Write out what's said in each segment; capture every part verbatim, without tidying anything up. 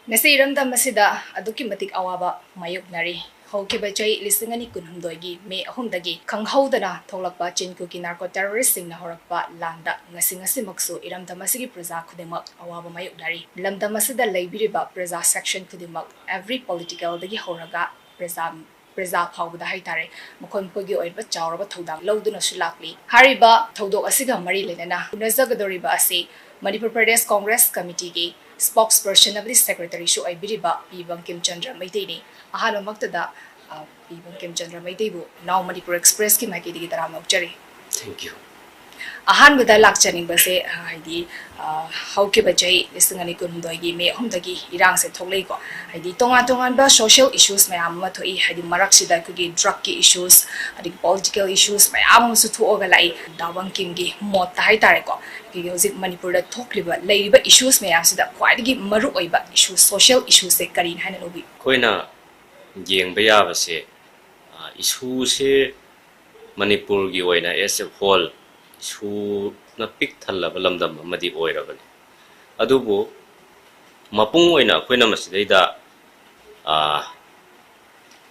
ꯉꯁꯤ ꯏꯔꯝꯗꯝ ꯑꯁꯤꯗ ꯑꯗꯨꯛꯀꯤ ꯃꯇꯤꯛ ꯑꯋꯥꯕ ꯃꯥꯌꯣꯛꯅꯔꯤ꯫ ꯍꯧꯈꯤꯕ ꯆꯍꯤ ꯂꯤꯁꯤꯡ ꯑꯅꯤ ꯀꯨꯟꯍꯨꯝꯗꯣꯏꯒꯤ ꯃꯦ ꯑꯍꯨꯝꯗꯒꯤ ꯈꯪꯍꯧꯗꯅ ꯊꯣꯛꯂꯛꯄ ꯆꯤꯟ ꯀꯨꯀꯤ ꯅꯥꯔꯀꯣ ꯇꯦꯔꯣꯔꯤꯁꯁꯤꯡꯅ ꯍꯧꯔꯛꯄ ꯂꯥꯟꯗ ꯉꯁꯤ ꯉꯁꯤꯃꯛꯁꯨ ꯏꯔꯝꯗꯝ ꯑꯁꯤꯒꯤ ꯄ꯭ꯔꯖꯥ ꯈꯨꯗꯤꯡꯃꯛ ꯑꯋꯥꯕ ꯃꯥꯌꯣꯛꯅꯔꯤ꯫ ꯂꯝꯗꯝ ꯑꯁꯤꯗ ꯂꯩꯕꯤꯔꯤꯕ ꯄ꯭ꯔꯖꯥ section ꯈꯨꯗꯤꯡꯃꯛ, every politicalꯗꯒꯤ ꯍꯧꯔꯒ ꯄ꯭ꯔꯖꯥ ꯄ꯭ꯔꯖꯥ ꯐꯥꯎꯕꯗ ꯍꯥꯏꯇꯥꯔꯦ, ꯃꯈꯣꯏ ꯃꯈꯣꯏꯒꯤ ꯑꯣꯏꯕ ꯆꯥꯎꯔꯕ ꯊꯧꯗꯥꯡ ꯂꯧꯗꯨꯅꯁꯨ ꯂꯥꯛꯂꯤ꯫ ꯍꯥꯏꯔꯤꯕ ꯊꯧꯗꯣꯛ ꯑꯁꯤꯒ ꯃꯔꯤ ꯂꯩꯅꯅ ꯎꯅꯖꯒꯗꯧꯔꯤꯕ ꯑꯁꯤ ꯃꯅꯤꯄꯨꯔ ꯄ꯭ꯔꯗꯦꯁ ꯀꯣꯡꯒ꯭ꯔꯦꯁ ꯀꯃꯤꯇꯤꯒꯤ spokesperson ꯑꯃꯗꯤ secretaryꯁꯨ ꯑꯣꯏꯕꯤꯔꯤꯕ ꯄꯤ ꯕꯪꯀꯤꯝ ꯆꯟꯗ꯭ꯔ ꯃꯩꯇꯩꯅꯤ꯫ ꯑꯍꯥꯟꯕꯃꯛꯇꯗ, ꯑ, ꯄꯤ ꯕꯪꯀꯤꯝ ꯆꯟꯗ꯭ꯔ ꯃꯩꯇꯩꯕꯨ Now Manipur Expressꯀꯤ ꯃꯥꯏꯀꯩꯗꯒꯤ ꯇꯔꯥꯝꯅ ꯑꯣꯛꯆꯔꯤ꯫ Thank you. ꯑꯍꯥꯟꯕꯗ ꯂꯥꯛꯆꯅꯤꯡꯕꯁꯦ, ꯑ, ꯍꯥꯏꯗꯤ, ꯑ, ꯍꯧꯈꯤꯕ ꯆꯍꯤ ꯂꯤꯁꯤꯡ ꯑꯅꯤ ꯀꯨꯟꯍꯨꯝꯗꯣꯏꯒꯤ ꯃꯦ ꯑꯍꯨꯝꯗꯒꯤ ꯏꯔꯥꯡꯁꯦ ꯊꯣꯛꯂꯛꯏꯀꯣ꯫ ꯍꯥꯏꯗꯤ ꯇꯣꯉꯥꯟ ꯇꯣꯉꯥꯟꯕ social issues ꯃꯌꯥꯝ ꯑꯃ ꯊꯣꯛꯏ, ꯍꯥꯏꯗꯤ ꯃꯔꯛꯁꯤꯗ ꯑꯩꯈꯣꯏꯒꯤ drugꯀꯤ issues, ꯑꯗꯒꯤ political issues ꯃꯌꯥꯝ ꯑꯃꯁꯨ ꯊꯣꯛꯑꯒ ꯂꯥꯛꯏ꯫ ꯗꯥ ꯕꯪꯀꯤꯝꯒꯤ ꯃꯣꯠꯇ ꯍꯥꯏꯇꯥꯔꯦꯀꯣ, ꯑꯩꯈꯣꯏꯒꯤ ꯍꯧꯖꯤꯛ ꯃꯅꯤꯄꯨꯔꯗ ꯊꯣꯛꯂꯤꯕ, ꯂꯩꯔꯤꯕ issues ꯃꯌꯥꯝꯁꯤꯗ ꯈ꯭ꯋꯥꯏꯗꯒꯤ ꯃꯔꯨꯑꯣꯏꯕ issue, social issueꯁꯦ ꯀꯔꯤꯅꯤ ꯍꯥꯏꯅ ꯂꯧꯕꯤ? ꯑꯩꯈꯣꯏꯅ ꯌꯦꯡꯕ ꯌꯥꯕꯁꯦ, ꯑ, issueꯁꯦ ꯃꯅꯤꯄꯨꯔꯒꯤ ꯑꯣꯏꯅ as a whole issueꯅ ꯄꯤꯛ ꯊꯜꯂꯕ ꯂꯝꯗꯝ ꯑꯃꯗꯤ ꯑꯣꯏꯔꯕꯅꯤ꯫ ꯑꯗꯨꯕꯨ ꯃꯄꯨꯡ ꯑꯣꯏꯅ ꯑꯩꯈꯣꯏꯅ ꯃꯁꯤꯗꯩꯗ, ꯑ,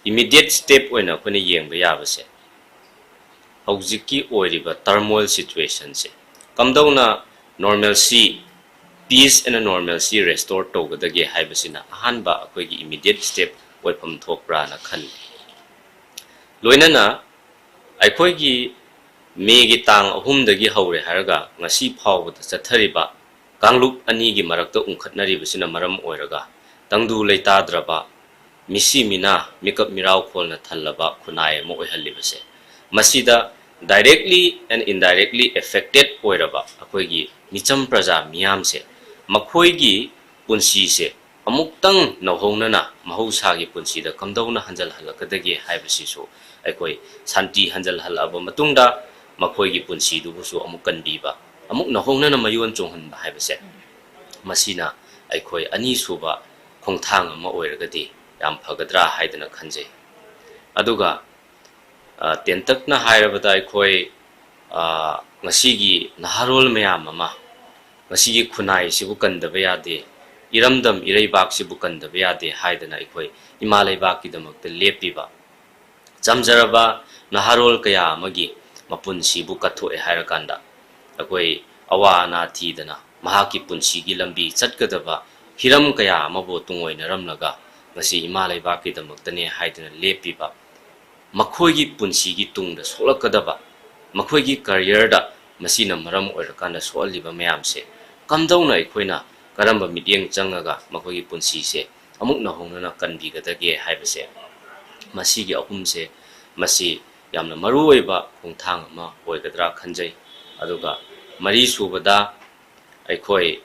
immediate step ꯑꯣꯏꯅ ꯑꯩꯈꯣꯏꯅ ꯌꯦꯡꯕ ꯌꯥꯕꯁꯦ, ꯍꯧꯖꯤꯛꯀꯤ ꯑꯣꯏꯔꯤꯕ turmoil situationꯁꯦ ꯀꯝꯗꯧꯅ normalcy, peace and normalcy restore ꯇꯧꯒꯗꯒꯦ ꯍꯥꯏꯕꯁꯤꯅ ꯑꯍꯥꯟꯕ ꯑꯩꯈꯣꯏꯒꯤ immediate step ꯑꯣꯏꯐꯝ ꯊꯣꯛꯄ꯭ꯔꯥꯅ ꯈꯜꯂꯤ꯫ ꯂꯣꯏꯅꯅ ꯑꯩꯈꯣꯏꯒꯤ ꯃꯦꯒꯤ ꯇꯥꯡ ꯑꯍꯨꯝꯗꯒꯤ ꯍꯧꯔꯦ ꯍꯥꯏꯔꯒ ꯉꯁꯤ ꯐꯥꯎꯕꯗ ꯆꯠꯊꯔꯤꯕ ꯀꯥꯡꯂꯨꯞ ꯑꯅꯤꯒꯤ ꯃꯔꯛꯇ ꯎꯪꯈꯠꯅꯔꯤꯕꯁꯤꯅ ꯃꯔꯝ ꯑꯣꯏꯔꯒ ꯇꯪꯗꯨ ꯂꯩꯇꯥꯗ꯭ꯔꯕ, ꯃꯤꯁꯤ ꯃꯤꯅꯥ, ꯃꯤꯀꯞ ꯃꯤꯔꯥꯎꯈꯣꯜꯅ ꯊꯜꯂꯕ ꯈꯨꯟꯅꯥꯏ ꯑꯃ ꯑꯣꯏꯍꯜꯂꯤꯕꯁꯦ, ꯃꯁꯤꯗ directly and indirectly affected ꯑꯣꯏꯔꯕ ꯑꯩꯈꯣꯏꯒꯤ ꯃꯤꯆꯝ ꯄ꯭ꯔꯖꯥ ꯃꯤꯌꯥꯝꯁꯦ, ꯃꯈꯣꯏꯒꯤ ꯄꯨꯟꯁꯤꯁꯦ ꯑꯃꯨꯛꯇꯪ ꯅꯧꯍꯧꯅꯅ ꯃꯍꯧꯁꯥꯒꯤ ꯄꯨꯟꯁꯤꯗ ꯀꯝꯗꯧꯅ ꯍꯟꯖꯜꯍꯜꯂꯛꯀꯗꯒꯦ ꯍꯥꯏꯕꯁꯤꯁꯨ ꯑꯩꯈꯣꯏ ꯁꯥꯟꯇꯤ ꯍꯟꯖꯜꯍꯜꯂꯛꯑꯕ ꯃꯇꯨꯡꯗ ꯃꯈꯣꯏꯒꯤ ꯄꯨꯟꯁꯤꯗꯨꯕꯨꯁꯨ ꯑꯃꯨꯛ ꯀꯟꯕꯤꯕ, ꯑꯃꯨꯛ ꯅꯧꯍꯧꯅꯅ ꯃꯌꯣꯟ ꯆꯣꯡꯍꯟꯕ ꯍꯥꯏꯕꯁꯦ, ꯃꯁꯤꯅ ꯑꯩꯈꯣꯏ ꯑꯅꯤꯁꯨꯕ ꯈꯣꯡꯊꯥꯡ ꯑꯃ ꯑꯣꯏꯔꯒꯗꯤ ꯌꯥꯝ ꯐꯒꯗ꯭ꯔꯥ ꯍꯥꯏꯗꯅ ꯈꯟꯖꯩ꯫ ꯑꯗꯨꯒ, ꯑ, ꯇꯦꯟꯇꯛꯅ ꯍꯥꯏꯔꯕꯗ ꯑꯩꯈꯣꯏ, ꯑ, ꯉꯁꯤꯒꯤ ꯅꯍꯥꯔꯣꯜ ꯃꯌꯥꯝ ꯑꯃ, ꯉꯁꯤꯒꯤ ꯈꯨꯟꯅꯥꯏꯁꯤꯕꯨ ꯀꯟꯗꯕ ꯌꯥꯗꯦ, ꯏꯔꯝꯗꯝ ꯏꯔꯩꯕꯥꯛꯁꯤꯕꯨ ꯀꯟꯗꯕ ꯌꯥꯗꯦ ꯍꯥꯏꯗꯅ ꯑꯩꯈꯣꯏ ꯏꯃꯥ ꯂꯩꯕꯥꯛꯀꯤꯗꯃꯛꯇ ꯂꯦꯞꯄꯤꯕ ꯆꯝꯖꯔꯕ ꯅꯍꯥꯔꯣꯜ ꯀꯌꯥ ꯑꯃꯒꯤ ꯃꯄꯨꯟꯁꯤꯕꯨ ꯀꯠꯊꯣꯛꯑꯦ ꯍꯥꯏꯔꯀꯥꯟꯗ, ꯑꯩꯈꯣꯏ ꯑꯋꯥ ꯑꯅꯥ ꯊꯤꯗꯅ ꯃꯍꯥꯛꯀꯤ ꯄꯨꯟꯁꯤꯒꯤ ꯂꯝꯕꯤ ꯆꯠꯀꯗꯕ ꯍꯤꯔꯝ ꯀꯌꯥ ꯑꯃꯕꯨ ꯇꯨꯡꯑꯣꯏꯅꯔꯝꯂꯒ ꯉꯁꯤ ꯏꯃꯥ ꯂꯩꯕꯥꯛꯀꯤꯗꯃꯛꯇꯅꯦ ꯍꯥꯏꯗꯨꯅ ꯂꯦꯞꯄꯤꯕ, ꯃꯈꯣꯏꯒꯤ ꯄꯨꯟꯁꯤꯒꯤ ꯇꯨꯡꯗ ꯁꯣꯛꯂꯛꯀꯗꯕ, ꯃꯈꯣꯏꯒꯤ ꯀꯔꯤꯌꯔꯗ ꯃꯁꯤꯅ ꯃꯔꯝ ꯑꯣꯏꯔꯀꯥꯟꯗ ꯁꯣꯛꯍꯜꯂꯤꯕ ꯃꯌꯥꯝꯁꯦ ꯀꯝꯗꯧꯅ ꯑꯩꯈꯣꯏꯅ ꯀꯔꯝꯕ ꯃꯤꯠꯌꯦꯡ ꯆꯪꯉꯒ ꯃꯈꯣꯏꯒꯤ ꯄꯨꯟꯁꯤꯁꯦ ꯑꯃꯨꯛ ꯅꯧꯍꯧꯅꯅ ꯀꯟꯕꯤꯒꯗꯒꯦ ꯍꯥꯏꯕꯁꯦ, ꯃꯁꯤꯒꯤ ꯑꯍꯨꯝꯁꯦ, ꯃꯁꯤ ꯌꯥꯝꯅ ꯃꯔꯨ ꯑꯣꯏꯕ ꯈꯣꯡꯊꯥꯡ ꯑꯃ ꯑꯣꯏꯒꯗ꯭ꯔꯥ ꯈꯟꯖꯩ꯫ ꯑꯗꯨꯒ ꯃꯔꯤꯁꯨꯕꯗ, ꯑꯩꯈꯣꯏ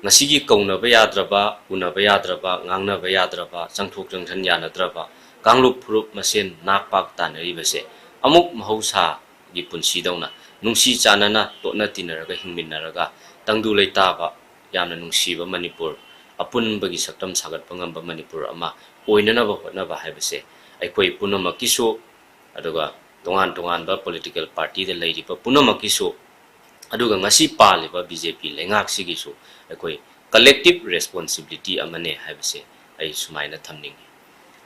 ꯉꯁꯤꯒꯤ ꯀꯧꯅꯕ ꯌꯥꯗ꯭ꯔꯕ, ꯎꯅꯕ ꯌꯥꯗ꯭ꯔꯕ, ꯉꯥꯡꯅꯕ ꯌꯥꯗ꯭ꯔꯕ, ꯆꯪꯊꯣꯛ ꯆꯪꯁꯤꯟ ꯌꯥꯅꯗ꯭ꯔꯕ ꯀꯥꯡꯂꯨꯞ ꯐꯨꯔꯨꯞ ꯃꯁꯦꯟ ꯅꯥꯛ ꯄꯥꯛ ꯇꯥꯟꯅꯔꯤꯕꯁꯦ ꯑꯃꯨꯛ ꯃꯍꯧꯁꯥꯒꯤ ꯄꯨꯟꯁꯤꯗꯧꯅ ꯅꯨꯡꯁꯤ ꯆꯥꯟꯅꯅ ꯇꯣꯠꯅ ꯇꯤꯟꯅꯔꯒ ꯍꯤꯡꯃꯤꯟꯅꯔꯒ ꯇꯪꯗꯨ ꯂꯩꯇꯥꯕ, ꯌꯥꯝꯅ ꯅꯨꯡꯁꯤꯕ ꯃꯅꯤꯄꯨꯔ, ꯑꯄꯨꯟꯕꯒꯤ ꯁꯛꯇꯝ ꯁꯥꯒꯠꯄ ꯉꯝꯕ ꯃꯅꯤꯄꯨꯔ ꯑꯃ ꯑꯣꯏꯅꯅꯕ ꯍꯣꯠꯅꯕ ꯍꯥꯏꯕꯁꯦ ꯑꯩꯈꯣꯏ ꯄꯨꯝꯅꯃꯛꯀꯤꯁꯨ, ꯑꯗꯨꯒ ꯇꯣꯉꯥꯟ ꯇꯣꯉꯥꯟꯕ political partyꯗ ꯂꯩꯔꯤꯕ ꯄꯨꯝꯅꯃꯛꯀꯤꯁꯨ, ꯑꯗꯨꯒ ꯉꯁꯤ ꯄꯥꯜꯂꯤꯕ BJP ꯂꯩꯉꯥꯛꯁꯤꯒꯤꯁꯨ ꯑꯩꯈꯣꯏ collective responsibility ꯑꯃꯅꯦ ꯍꯥꯏꯕꯁꯦ ꯑꯩ ꯁꯨꯃꯥꯏꯅ ꯊꯝꯅꯤꯡꯉꯤ꯫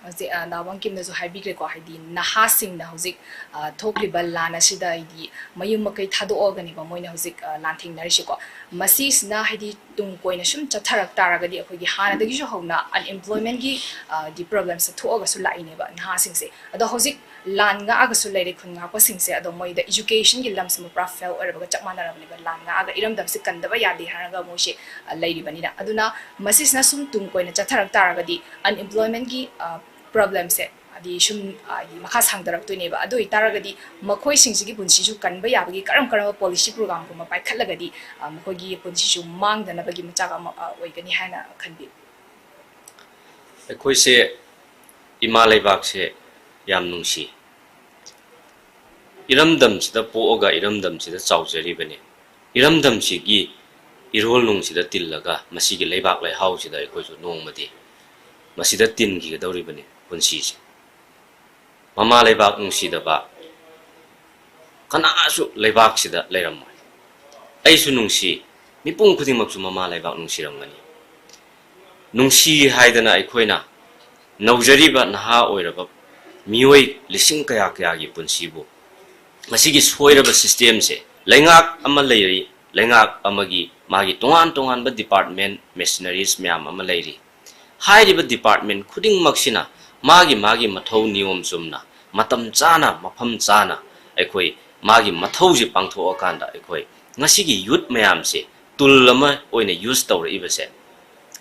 ꯍꯧꯖꯤꯛ, ꯑ, ꯗꯥ ꯋꯥꯡꯀꯤꯝꯅꯁꯨ ꯍꯥꯏꯕꯤꯈ꯭ꯔꯦꯀꯣ, ꯍꯥꯏꯗꯤ ꯅꯍꯥꯁꯤꯡꯅ ꯍꯧꯖꯤꯛ, ꯑ, ꯊꯣꯛꯂꯤꯕ ꯂꯥꯟ ꯑꯁꯤꯗ ꯍꯥꯏꯗꯤ ꯃꯌꯨꯝ ꯃꯀꯩ ꯊꯥꯗꯣꯛꯑꯒꯅꯦꯕ ꯃꯣꯏꯅ ꯍꯧꯖꯤꯛ, ꯑ, ꯂꯥꯟꯊꯦꯡꯅꯔꯤꯁꯤꯀꯣ꯫ ꯃꯁꯤꯁꯤꯅ ꯍꯥꯏꯗꯤ ꯇꯨꯡ ꯀꯣꯏꯅ ꯁꯨꯝ ꯆꯠꯊꯔꯛ ꯇꯥꯔꯒꯗꯤ ꯑꯩꯈꯣꯏꯒꯤ ꯍꯥꯟꯅꯗꯒꯤꯁꯨ ꯍꯧꯅ unemploymentꯒꯤ, ꯑ, ꯗꯤ problemꯁꯦ ꯊꯣꯛꯑꯒꯁꯨ ꯂꯥꯛꯏꯅꯦꯕ ꯅꯍꯥꯁꯤꯡꯁꯦ꯫ ꯑꯗꯣ ꯍꯧꯖꯤꯛ ꯂꯥꯟ ꯉꯥꯛꯑꯒꯁꯨ ꯂꯩꯔꯦ ꯈꯨꯟ ꯉꯥꯛꯄꯁꯤꯡꯁꯦ, ꯑꯗꯣ ꯃꯣꯏꯗ educationꯒꯤ ꯂꯝꯁꯤꯃ ꯄꯨꯔꯥ fail ꯑꯣꯏꯔꯕꯒ ꯆꯞ ꯃꯥꯟꯅꯔꯕꯅꯦꯕ꯫ ꯂꯥꯟ ꯉꯥꯛꯑꯒ ꯏꯔꯝꯗꯝꯁꯤ ꯀꯟꯗꯕ ꯌꯥꯗꯦ ꯍꯥꯏꯔꯒ ꯃꯣꯏꯁꯦ, ꯑ, ꯂꯩꯔꯤꯕꯅꯤꯅ꯫ ꯑꯗꯨꯅ ꯃꯁꯤꯁꯤꯅ ꯁꯨꯝ ꯇꯨꯡ ꯀꯣꯏꯅ ꯆꯠꯊꯔꯛ ꯇꯥꯔꯒꯗꯤ unemploymentꯒꯤ, ꯑ, problemꯁꯦ ꯍꯥꯏꯗꯤ ꯁꯨꯝ, ꯑ, ꯍꯥꯏꯗꯤ ꯃꯈꯥ ꯁꯥꯡꯊꯔꯛꯇꯣꯏꯅꯦꯕ꯫ ꯑꯗꯨ ꯑꯣꯏꯇꯥꯔꯒꯗꯤ ꯃꯈꯣꯏꯁꯤꯡꯁꯤꯒꯤ ꯄꯨꯟꯁꯤꯁꯨ ꯀꯟꯕ ꯌꯥꯕꯒꯤ ꯀꯔꯝ ꯀꯔꯝꯕ policy programꯒꯨꯝꯕ ꯄꯥꯏꯈꯠꯂꯒꯗꯤ, ꯑ, ꯃꯈꯣꯏꯒꯤ ꯄꯨꯟꯁꯤꯁꯨ ꯃꯥꯡꯗꯅꯕꯒꯤ ꯃꯆꯥꯛ ꯑꯃ, ꯑ, ꯑꯣꯏꯒꯅꯤ ꯍꯥꯏꯅ ꯈꯟꯕꯤ? ꯑꯩꯈꯣꯏꯁꯦ ꯏꯃꯥ ꯂꯩꯕꯥꯛꯁꯦ ꯌꯥꯝ ꯅꯨꯡꯁꯤ꯫ ꯏꯔꯝꯗꯝꯁꯤꯗ ꯄꯣꯛꯑꯒ ꯏꯔꯝꯗꯝꯁꯤꯗ ꯆꯥꯎꯖꯔꯤꯕꯅꯤ꯫ ꯏꯔꯝꯗꯝꯁꯤꯒꯤ ꯏꯔꯣꯜ ꯅꯨꯡꯁꯤꯗ ꯇꯤꯜꯂꯒ ꯃꯁꯤꯒꯤ ꯂꯩꯕꯥꯛ ꯂꯩꯍꯥꯎꯁꯤꯗ ꯑꯩꯈꯣꯏꯁꯨ ꯅꯣꯡꯃꯗꯤ ꯃꯁꯤꯗ ꯇꯤꯟꯈꯤꯒꯗꯧꯔꯤꯕꯅꯤ ꯄꯨꯟꯁꯤꯁꯦ꯫ ꯃꯃꯥ ꯂꯩꯕꯥꯛ ꯅꯨꯡꯁꯤꯗꯕ ꯀꯅꯥꯁꯨ ꯂꯩꯕꯥꯛꯁꯤꯗ ꯂꯩꯔꯝꯃꯣꯏ꯫ ꯑꯩꯁꯨ ꯅꯨꯡꯁꯤ, ꯃꯤꯄꯨꯝ ꯈꯨꯗꯤꯡꯃꯛꯁꯨ ꯃꯃꯥ ꯂꯩꯕꯥꯛ ꯅꯨꯡꯁꯤꯔꯝꯒꯅꯤ꯫ ꯅꯨꯡꯁꯤ ꯍꯥꯏꯗꯅ ꯑꯩꯈꯣꯏꯅ ꯅꯧꯖꯔꯤꯕ ꯅꯍꯥ ꯑꯣꯏꯔꯕ ꯃꯤꯑꯣꯏ ꯂꯤꯁꯤꯡ ꯀꯌꯥ ꯀꯌꯥꯒꯤ ꯄꯨꯟꯁꯤꯕꯨ ꯃꯁꯤꯒꯤ ꯁꯣꯏꯔꯕ system ꯁꯦ, ꯂꯩꯉꯥꯛ ꯑꯃ ꯂꯩꯔꯤ, ꯂꯩꯉꯥꯛ ꯑꯃꯒꯤ ꯃꯥꯒꯤ ꯇꯣꯉꯥꯟ ꯇꯣꯉꯥꯟꯕ department, machineries ꯃꯌꯥꯝ ꯑꯃ ꯂꯩꯔꯤ꯫ ꯍꯥꯏꯔꯤꯕ department ꯈꯨꯗꯤꯡꯃꯛꯁꯤꯅ ꯃꯥꯒꯤ ꯃꯥꯒꯤ ꯃꯊꯧ ꯅꯤꯌꯣꯝ ꯆꯨꯝꯅ, ꯃꯇꯝ ꯆꯥꯅ, ꯃꯐꯝ ꯆꯥꯅ ꯑꯩꯈꯣꯏ ꯃꯥꯒꯤ ꯃꯊꯧꯁꯤ ꯄꯥꯡꯊꯣꯛꯑꯀꯥꯟꯗ, ꯑꯩꯈꯣꯏ ꯉꯁꯤꯒꯤ youth ꯃꯌꯥꯝꯁꯦ tool ꯑꯃ ꯑꯣꯏꯅ use ꯇꯧꯔꯛꯏꯕꯁꯦ,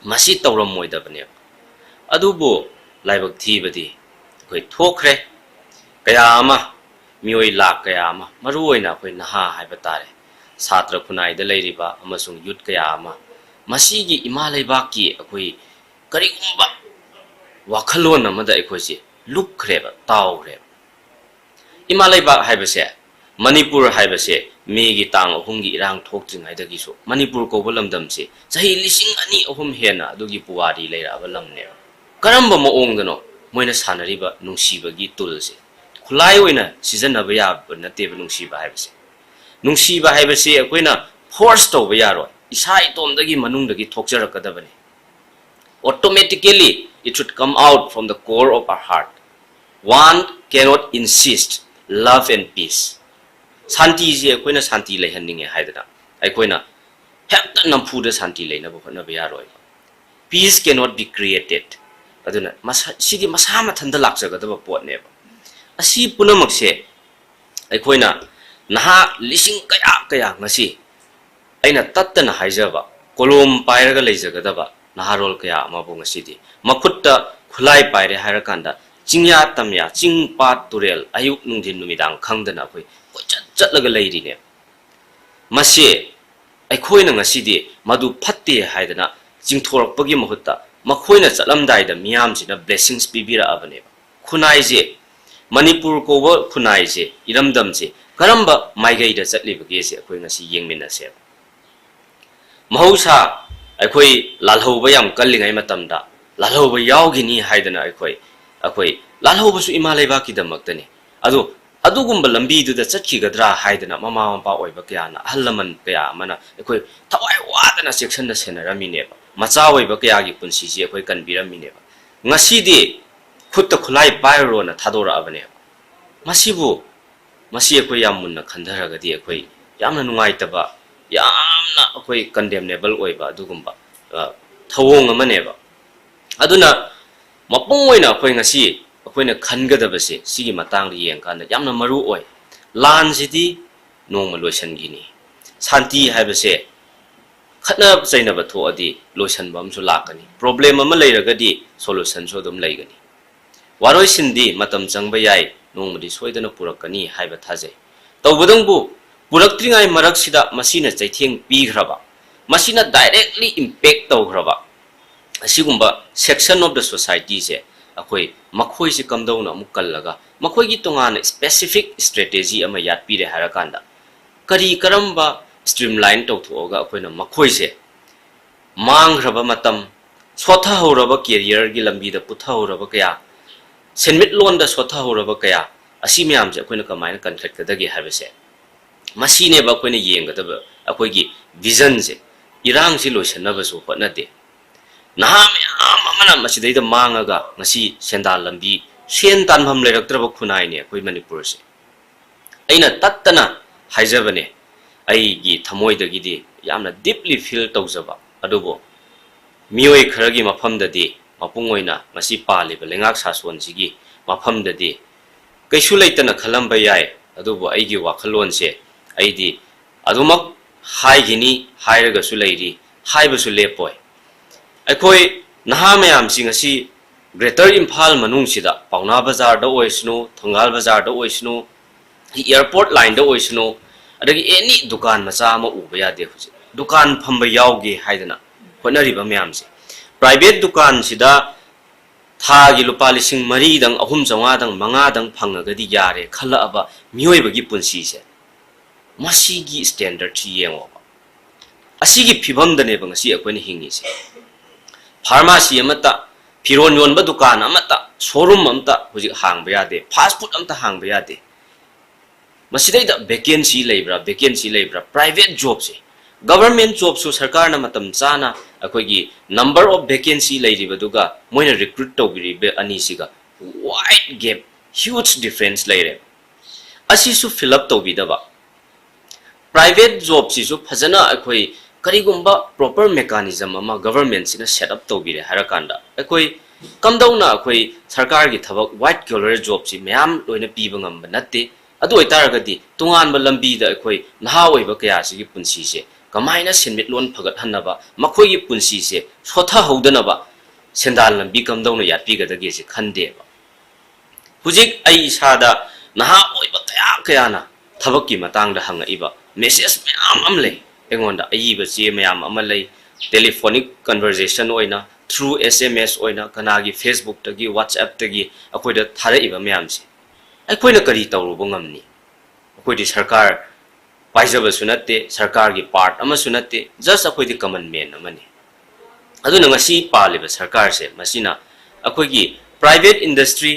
ꯃꯁꯤ ꯇꯧꯔꯝꯃꯣꯏꯗꯕꯅꯦꯕ꯫ ꯑꯗꯨꯕꯨ ꯂꯥꯏꯕꯛ ꯊꯤꯕꯗꯤ ꯑꯩꯈꯣꯏ ꯊꯣꯛꯈ꯭ꯔꯦ꯫ ꯀꯌꯥ ꯑꯃ, ꯃꯤꯑꯣꯏ ꯂꯥꯈ ꯀꯌꯥ ꯑꯃ, ꯃꯔꯨꯑꯣꯏꯅ ꯑꯩꯈꯣꯏ ꯅꯍꯥ ꯍꯥꯏꯕ ꯇꯥꯔꯦ, ꯁꯥꯇ꯭ꯔ ꯈꯨꯟꯅꯥꯏꯗ ꯂꯩꯔꯤꯕ ꯑꯃꯁꯨꯡ youth ꯀꯌꯥ ꯑꯃ, ꯃꯁꯤꯒꯤ ꯏꯃꯥ ꯂꯩꯕꯥꯛꯀꯤ ꯑꯩꯈꯣꯏ ꯀꯔꯤꯒꯨꯝꯕ ꯋꯥꯈꯜꯂꯣꯟ ꯑꯃꯗ ꯑꯩꯈꯣꯏꯁꯦ ꯂꯨꯞꯈ꯭ꯔꯦꯕ, ꯇꯥꯎꯈ꯭ꯔꯦꯕ꯫ ꯏꯃꯥ ꯂꯩꯕꯥꯛ ꯍꯥꯏꯕꯁꯦ, ꯃꯅꯤꯄꯨꯔ ꯍꯥꯏꯕꯁꯦ, ꯃꯦꯒꯤ ꯇꯥꯡ ꯑꯍꯨꯝꯒꯤ ꯏꯔꯥꯡ ꯊꯣꯛꯇ꯭ꯔꯤꯉꯩꯗꯒꯤꯁꯨ ꯃꯅꯤꯄꯨꯔ ꯀꯧꯕ ꯂꯝꯗꯝꯁꯤ ꯆꯍꯤ ꯂꯤꯁꯤꯡ ꯑꯅꯤ ꯑꯍꯨꯝ ꯍꯦꯟꯅ ꯑꯗꯨꯒꯤ ꯄꯨꯋꯥꯔꯤ ꯂꯩꯔꯛꯑꯕ ꯂꯝꯅꯦꯕ꯫ ꯀꯔꯝꯕ ꯃꯑꯣꯡꯗꯅꯣ ꯃꯣꯏꯅ ꯁꯥꯟꯅꯔꯤꯕ ꯅꯨꯡꯁꯤꯕꯒꯤ tool ꯁꯦ? ꯈꯨꯠꯂꯥꯏ ꯑꯣꯏꯅ ꯁꯤꯖꯤꯟꯅꯕ ꯌꯥꯕ ꯅꯠꯇꯦꯕ ꯅꯨꯡꯁꯤꯕ ꯍꯥꯏꯕꯁꯦ꯫ ꯅꯨꯡꯁꯤꯕ ꯍꯥꯏꯕꯁꯤ ꯑꯩꯈꯣꯏꯅ force ꯇꯧꯕ ꯌꯥꯔꯣꯏ, ꯏꯁꯥ ꯏꯇꯣꯝꯗꯒꯤ ꯃꯅꯨꯡꯗꯒꯤ ꯊꯣꯛꯆꯔꯛꯀꯗꯕꯅꯤ꯫ Automatically it should come out from the core of our heart. One cannot insist love and peace. ꯁꯥꯟꯇꯤꯁꯤ ꯑꯩꯈꯣꯏꯅ ꯁꯥꯟꯇꯤ ꯂꯩꯍꯟꯅꯤꯡꯉꯦ ꯍꯥꯏꯗꯅ ꯑꯩꯈꯣꯏꯅ ꯍꯦꯛꯇ ꯅꯝꯐꯨꯗ ꯁꯥꯟꯇꯤ ꯂꯩꯅꯕ ꯍꯣꯠꯅꯕ ꯌꯥꯔꯣꯏꯕ꯫ Peace cannot be created. ꯑꯗꯨꯅ ꯃꯁꯥ, ꯁꯤꯗꯤ ꯃꯁꯥ ꯃꯊꯟꯇ ꯂꯥꯛꯆꯒꯗꯕ ꯄꯣꯠꯅꯦꯕ꯫ ꯑꯁꯤ ꯄꯨꯝꯅꯃꯛꯁꯦ ꯑꯩꯈꯣꯏꯅ ꯅꯍꯥ ꯂꯤꯁꯤꯡ ꯀꯌꯥ ꯀꯌꯥ ꯉꯁꯤ ꯑꯩꯅ ꯇꯠꯇꯅ ꯍꯥꯏꯖꯕ, ꯀꯣꯂꯣꯝ ꯄꯥꯏꯔꯒ ꯂꯩꯖꯒꯗꯕ ꯅꯍꯥꯔꯣꯜ ꯀꯌꯥ ꯑꯃꯕꯨ ꯉꯁꯤꯗꯤ ꯃꯈꯨꯠꯇ ꯈꯨꯠꯂꯥꯏ ꯄꯥꯏꯔꯦ ꯍꯥꯏꯔꯀꯥꯟꯗ ꯆꯤꯡꯌꯥ ꯇꯝꯌꯥ, ꯆꯤꯡ ꯄꯥꯠ ꯇꯨꯔꯦꯜ, ꯑꯌꯨꯛ ꯅꯨꯡꯊꯤꯟ ꯅꯨꯃꯤꯗꯥꯡ ꯈꯪꯗꯅ ꯑꯩꯈꯣꯏ ꯀꯣꯏꯆꯠ ꯆꯠꯂꯒ ꯂꯩꯔꯤꯅꯦ꯫ ꯃꯁꯤ ꯑꯩꯈꯣꯏꯅ ꯉꯁꯤꯗꯤ ꯃꯗꯨ ꯐꯠꯇꯦ ꯍꯥꯏꯗꯅ ꯆꯤꯡꯊꯣꯔꯛꯄꯒꯤ ꯃꯍꯨꯠꯇ ꯃꯈꯣꯏꯅ ꯆꯠꯂꯝꯗꯥꯏꯗ ꯃꯤꯌꯥꯝꯁꯤꯅ blessings ꯄꯤꯕꯤꯔꯛꯑꯕꯅꯦꯕ꯫ ꯈꯨꯟꯅꯥꯏꯁꯦ, ꯃꯅꯤꯄꯨꯔ ꯀꯧꯕ ꯈꯨꯟꯅꯥꯏꯁꯦ, ꯏꯔꯝꯗꯝꯁꯦ ꯀꯔꯝꯕ ꯃꯥꯏꯀꯩꯗ ꯆꯠꯂꯤꯕꯒꯦꯁꯦ ꯑꯩꯈꯣꯏ ꯉꯁꯤ ꯌꯦꯡꯃꯤꯟꯅꯁꯦꯕ꯫ ꯃꯍꯧꯁꯥ ꯑꯩꯈꯣꯏ ꯂꯥꯜꯍꯧꯕ ꯌꯥꯝ ꯀꯜꯂꯤꯉꯩ ꯃꯇꯝꯗ ꯂꯥꯜꯍꯧꯕ ꯌꯥꯎꯈꯤꯅꯤ ꯍꯥꯏꯗꯅ ꯑꯩꯈꯣꯏ, ꯑꯩꯈꯣꯏ ꯂꯥꯜꯍꯧꯕꯁꯨ ꯏꯃꯥ ꯂꯩꯕꯥꯛꯀꯤꯗꯃꯛꯇꯅꯤ꯫ ꯑꯗꯣ ꯑꯗꯨꯒꯨꯝꯕ ꯂꯝꯕꯤꯗꯨꯗ ꯆꯠꯈꯤꯒꯗ꯭ꯔꯥ ꯍꯥꯏꯗꯅ ꯃꯃꯥ ꯃꯄꯥ ꯑꯣꯏꯕ ꯀꯌꯥꯅ, ꯑꯍꯜ ꯂꯃꯟ ꯀꯌꯥ ꯑꯃꯅ ꯑꯩꯈꯣꯏ ꯊꯋꯥꯏ ꯋꯥꯗꯅ ꯆꯦꯛꯁꯤꯟꯅ ꯁꯦꯟꯅꯔꯝꯃꯤꯅꯦꯕ꯫ ꯃꯆꯥ ꯑꯣꯏꯕ ꯀꯌꯥꯒꯤ ꯄꯨꯟꯁꯤꯁꯤ ꯑꯩꯈꯣꯏ ꯀꯟꯕꯤꯔꯝꯃꯤꯅꯦꯕ꯫ ꯉꯁꯤꯗꯤ ꯈꯨꯠꯇ ꯈꯨꯠꯂꯥꯏ ꯄꯥꯏꯔꯨꯔꯣꯅ ꯊꯥꯗꯣꯔꯛꯑꯕꯅꯦꯕ꯫ ꯃꯁꯤꯕꯨ, ꯃꯁꯤ ꯑꯩꯈꯣꯏ ꯌꯥꯝ ꯃꯨꯟꯅ ꯈꯟꯊꯔꯒꯗꯤ ꯑꯩꯈꯣꯏ ꯌꯥꯝꯅ ꯅꯨꯡꯉꯥꯏꯇꯕ, ꯌꯥꯝꯅ ꯑꯩꯈꯣꯏ condemnable ꯑꯣꯏꯕ ꯑꯗꯨꯒꯨꯝꯕ, ꯑ, ꯊꯧꯑꯣꯡ ꯑꯃꯅꯦꯕ꯫ ꯑꯗꯨꯅ ꯃꯄꯨꯡ ꯑꯣꯏꯅ ꯑꯩꯈꯣꯏ ꯉꯁꯤ ꯑꯩꯈꯣꯏꯅ ꯈꯟꯒꯗꯕꯁꯦ ꯁꯤꯒꯤ ꯃꯇꯥꯡꯗ ꯌꯦꯡꯀꯥꯟꯗ ꯌꯥꯝꯅ ꯃꯔꯨ ꯑꯣꯏ꯫ ꯂꯥꯟꯁꯤꯗꯤ ꯅꯣꯡꯃ ꯂꯣꯏꯁꯤꯟꯈꯤꯅꯤ꯫ ꯁꯥꯟꯇꯤ ꯍꯥꯏꯕꯁꯦ ꯈꯠꯅ ꯆꯩꯅꯕ ꯊꯣꯛꯑꯗꯤ ꯂꯣꯏꯁꯤꯟꯕ ꯑꯃꯁꯨ ꯂꯥꯛꯀꯅꯤ꯫ Problem ꯑꯃ ꯂꯩꯔꯒꯗꯤ solutionꯁꯨ ꯑꯗꯨꯝ ꯂꯩꯒꯅꯤ꯫ ꯋꯥꯔꯣꯏꯁꯤꯟꯗꯤ ꯃꯇꯝ ꯆꯪꯕ ꯌꯥꯏ, ꯅꯣꯡꯃꯗꯤ ꯁꯣꯏꯗꯅ ꯄꯨꯔꯛꯀꯅꯤ ꯍꯥꯏꯕ ꯊꯥꯖꯩ꯫ ꯇꯧꯕꯇꯕꯨ ꯄꯨꯔꯛꯇ꯭ꯔꯤꯉꯩ ꯃꯔꯛꯁꯤꯗ ꯃꯁꯤꯅ ꯆꯩꯊꯦꯡ ꯄꯤꯈ꯭ꯔꯕ, ꯃꯁꯤꯅ directly impact ꯇꯧꯈ꯭ꯔꯕ ꯑꯁꯤꯒꯨꯝꯕ section of the societyꯁꯦ ꯑꯩꯈꯣꯏ ꯃꯈꯣꯏꯁꯦ ꯀꯝꯗꯧꯅ ꯑꯃꯨꯛ ꯀꯜꯂꯒ ꯃꯈꯣꯏꯒꯤ ꯇꯣꯉꯥꯟꯅ specific strategy ꯑꯃ ꯌꯥꯠꯄꯤꯔꯦ ꯍꯥꯏꯔꯀꯥꯟꯗ ꯀꯔꯤ ꯀꯔꯝꯕ streamline ꯇꯧꯊꯣꯛꯑꯒ ꯑꯩꯈꯣꯏꯅ ꯃꯈꯣꯏꯁꯦ ꯃꯥꯡꯈ꯭ꯔꯕ ꯃꯇꯝ, ꯁꯣꯠꯊꯍꯧꯔꯕ careerꯒꯤ ꯂꯝꯕꯤꯗ ꯄꯨꯊꯍꯧꯔꯕ ꯀꯌꯥ, ꯁꯦꯟꯃꯤꯠꯂꯣꯟꯗ ꯁꯣꯠꯊꯍꯧꯔꯕ ꯀꯌꯥ, ꯑꯁꯤ ꯃꯌꯥꯝꯁꯦ ꯑꯩꯈꯣꯏꯅ ꯀꯃꯥꯏꯅ ꯀꯟꯈꯠꯀꯗꯒꯦ ꯍꯥꯏꯕꯁꯦ, ꯃꯁꯤꯅꯦꯕ ꯑꯩꯈꯣꯏꯅ ꯌꯦꯡꯒꯗꯕ꯫ ꯑꯩꯈꯣꯏꯒꯤ visionꯁꯦ, ꯏꯔꯥꯡꯁꯤ ꯂꯣꯏꯁꯤꯟꯅꯕꯁꯨ ꯍꯣꯠꯅꯗꯦ꯫ ꯅꯍꯥ ꯃꯌꯥꯝ ꯑꯃꯅ ꯃꯁꯤꯗꯩꯗ ꯃꯥꯡꯉꯒ ꯉꯁꯤ ꯁꯦꯟꯗꯥꯟ ꯂꯝꯕꯤ, ꯁꯦꯟ ꯇꯥꯟꯐꯝ ꯂꯩꯔꯛꯇ꯭ꯔꯕ ꯈꯨꯟꯅꯥꯏꯅꯦ ꯑꯩꯈꯣꯏ ꯃꯅꯤꯄꯨꯔꯁꯦ꯫ ꯑꯩꯅ ꯇꯠꯇꯅ ꯍꯥꯏꯖꯕꯅꯦ, ꯑꯩꯒꯤ ꯊꯃꯣꯏꯗꯒꯤꯗꯤ ꯌꯥꯝꯅ deeply feel ꯇꯧꯖꯕ꯫ ꯑꯗꯨꯕꯨ ꯃꯤꯑꯣꯏ ꯈꯔꯒꯤ ꯃꯐꯝꯗꯗꯤ, ꯃꯄꯨꯡ ꯑꯣꯏꯅ ꯉꯁꯤ ꯄꯥꯜꯂꯤꯕ ꯂꯩꯉꯥꯛ ꯁꯥꯁꯣꯟꯁꯤꯒꯤ ꯃꯐꯝꯗꯗꯤ ꯀꯩꯁꯨ ꯂꯩꯇꯅ ꯈꯜꯂꯝꯕ ꯌꯥꯏ꯫ ꯑꯗꯨꯕꯨ ꯑꯩꯒꯤ ꯋꯥꯈꯜꯂꯣꯟꯁꯦ ꯑꯩꯗꯤ ꯑꯗꯨꯃꯛ ꯍꯥꯏꯈꯤꯅꯤ, ꯍꯥꯏꯔꯒꯁꯨ ꯂꯩꯔꯤ, ꯍꯥꯏꯕꯁꯨ ꯂꯦꯞꯄꯣꯏ꯫ ꯑꯩꯈꯣꯏ ꯅꯍꯥ ꯃꯌꯥꯝꯁꯤ ꯉꯁꯤ Greater ꯏꯝꯐꯥꯜ ꯃꯅꯨꯡꯁꯤꯗ, ꯄꯥꯎꯅꯥ ꯕꯖꯥꯔꯗ ꯑꯣꯏꯁꯅꯨ, ꯊꯪꯒꯥꯜ ꯕꯖꯥꯔꯗ ꯑꯣꯏꯁꯅꯨ, airport lineꯗ ꯑꯣꯏꯁꯅꯨ, ꯑꯗꯒꯤ any ꯗꯨꯀꯥꯟ ꯃꯆꯥ ꯑꯃ ꯎꯕ ꯌꯥꯗꯦ꯫ ꯍꯧꯖꯤꯛ ꯗꯨꯀꯥꯟ ꯐꯝꯕ ꯌꯥꯎꯒꯦ ꯍꯥꯏꯗꯅ ꯍꯣꯠꯅꯔꯤꯕ ꯃꯌꯥꯝꯁꯦ, private ꯗꯨꯀꯥꯟꯁꯤꯗ ꯊꯥꯒꯤ ꯂꯨꯄꯥ ꯂꯤꯁꯤꯡ ꯃꯔꯤꯗꯪ, ꯑꯍꯨꯝ ꯆꯥꯝꯃꯉꯥꯗꯪ, ꯃꯉꯥꯗꯪ ꯐꯪꯉꯒꯗꯤ ꯌꯥꯔꯦ ꯈꯜꯂꯛꯑꯕ ꯃꯤꯑꯣꯏꯕꯒꯤ ꯄꯨꯟꯁꯤꯁꯦ, ꯃꯁꯤꯒꯤ standardꯁꯤ ꯌꯦꯡꯉꯣꯕ꯫ ꯑꯁꯤꯒꯤ ꯐꯤꯕꯝꯗꯅꯦꯕ ꯉꯁꯤ ꯑꯩꯈꯣꯏꯅ ꯍꯤꯡꯉꯤꯁꯦ꯫ Pharmacy ꯑꯃꯠꯇ, ꯐꯤꯔꯣꯟ ꯌꯣꯟꯕ ꯗꯨꯀꯥꯟ ꯑꯃꯠꯇ, showroom ꯑꯃꯠꯇ ꯍꯧꯖꯤꯛ ꯍꯥꯡꯕ ꯌꯥꯗꯦ, fast food ꯑꯃꯠꯇ ꯍꯥꯡꯕ ꯌꯥꯗꯦ꯫ ꯃꯁꯤꯗꯩꯗ vacancy ꯂꯩꯕ꯭ꯔꯥ, vacancy ꯂꯩꯕ꯭ꯔꯥ, private jobꯁꯦ Government jobꯁꯨ ꯁꯔꯀꯥꯔꯅ ꯃꯇꯝ ꯆꯥꯅ ꯑꯩꯈꯣꯏꯒꯤ number of vacancy ꯂꯩꯔꯤꯕꯗꯨꯒ ꯃꯣꯏꯅ recruit ꯇꯧꯕꯤꯔꯤꯕ ꯑꯅꯤꯁꯤꯒ wide gap, huge difference ꯂꯩꯔꯦ꯫ ꯑꯁꯤꯁꯨ fill up ꯇꯧꯕꯤꯗꯕ, private jobꯁꯤꯁꯨ ꯐꯖꯅ ꯑꯩꯈꯣꯏ ꯀꯔꯤꯒꯨꯝꯕ proper mechanism ꯑꯃ governmentꯁꯤꯅ set up ꯇꯧꯕꯤꯔꯦ ꯍꯥꯏꯔꯀꯥꯟꯗ ꯑꯩꯈꯣꯏ ꯀꯝꯗꯧꯅ ꯑꯩꯈꯣꯏ ꯁꯔꯀꯥꯔꯒꯤ ꯊꯕꯛ white collar jobꯁꯤ ꯃꯌꯥꯝ ꯂꯣꯏꯅ ꯄꯤꯕ ꯉꯝꯕ ꯅꯠꯇꯦ꯫ ꯑꯗꯨ ꯑꯣꯏꯇꯥꯔꯒꯗꯤ ꯇꯣꯉꯥꯟꯕ ꯂꯝꯕꯤꯗ ꯑꯩꯈꯣꯏ ꯅꯍꯥ ꯑꯣꯏꯕ ꯀꯌꯥꯁꯤꯒꯤ ꯄꯨꯟꯁꯤꯁꯦ ꯀꯃꯥꯏꯅ ꯁꯦꯟꯃꯤꯠꯂꯣꯟ ꯐꯒꯠꯍꯟꯅꯕ, ꯃꯈꯣꯏꯒꯤ ꯄꯨꯟꯁꯤꯁꯦ ꯁꯣꯠꯊꯍꯧꯗꯅꯕ ꯁꯦꯟꯗꯥꯟ ꯂꯝꯕꯤ ꯀꯝꯗꯧꯅ ꯌꯥꯠꯄꯤꯒꯗꯒꯦꯁꯦ ꯈꯟꯗꯦꯕ꯫ ꯍꯧꯖꯤꯛ ꯑꯩ ꯏꯁꯥꯗ ꯅꯍꯥ ꯑꯣꯏꯕ ꯀꯌꯥ ꯀꯌꯥꯅ ꯊꯕꯛꯀꯤ ꯃꯇꯥꯡꯗ ꯍꯪꯉꯛꯏꯕ message ꯃꯌꯥꯝ ꯑꯃ ꯂꯩ꯫ ꯑꯩꯉꯣꯟꯗ ꯑꯏꯕ ꯆꯦ ꯃꯌꯥꯝ ꯑꯃ ꯂꯩ, telephonic conversation ꯑꯣꯏꯅ, through S M S ꯑꯣꯏꯅ, ꯀꯅꯥꯒꯤ Facebookꯇꯒꯤ, WhatsAppꯇꯒꯤ ꯑꯩꯈꯣꯏꯗ ꯊꯥꯔꯛꯏꯕ ꯃꯌꯥꯝꯁꯦ꯫ ꯑꯩꯈꯣꯏꯅ ꯀꯔꯤ ꯇꯧꯔꯨꯕ ꯉꯝꯅꯤ? ꯑꯩꯈꯣꯏꯗꯤ ꯁꯔꯀꯥꯔ ꯄꯥꯏꯖꯕꯁꯨ ꯅꯠꯇꯦ, ꯁꯔꯀꯥꯔꯒꯤ part ꯑꯃꯁꯨ ꯅꯠꯇꯦ, just ꯑꯩꯈꯣꯏꯗꯤ common man ꯑꯃꯅꯤ꯫ ꯑꯗꯨꯅ ꯉꯁꯤ ꯄꯥꯜꯂꯤꯕ ꯁꯔꯀꯥꯔꯁꯦ, ꯃꯁꯤꯅ ꯑꯩꯈꯣꯏꯒꯤ private industry,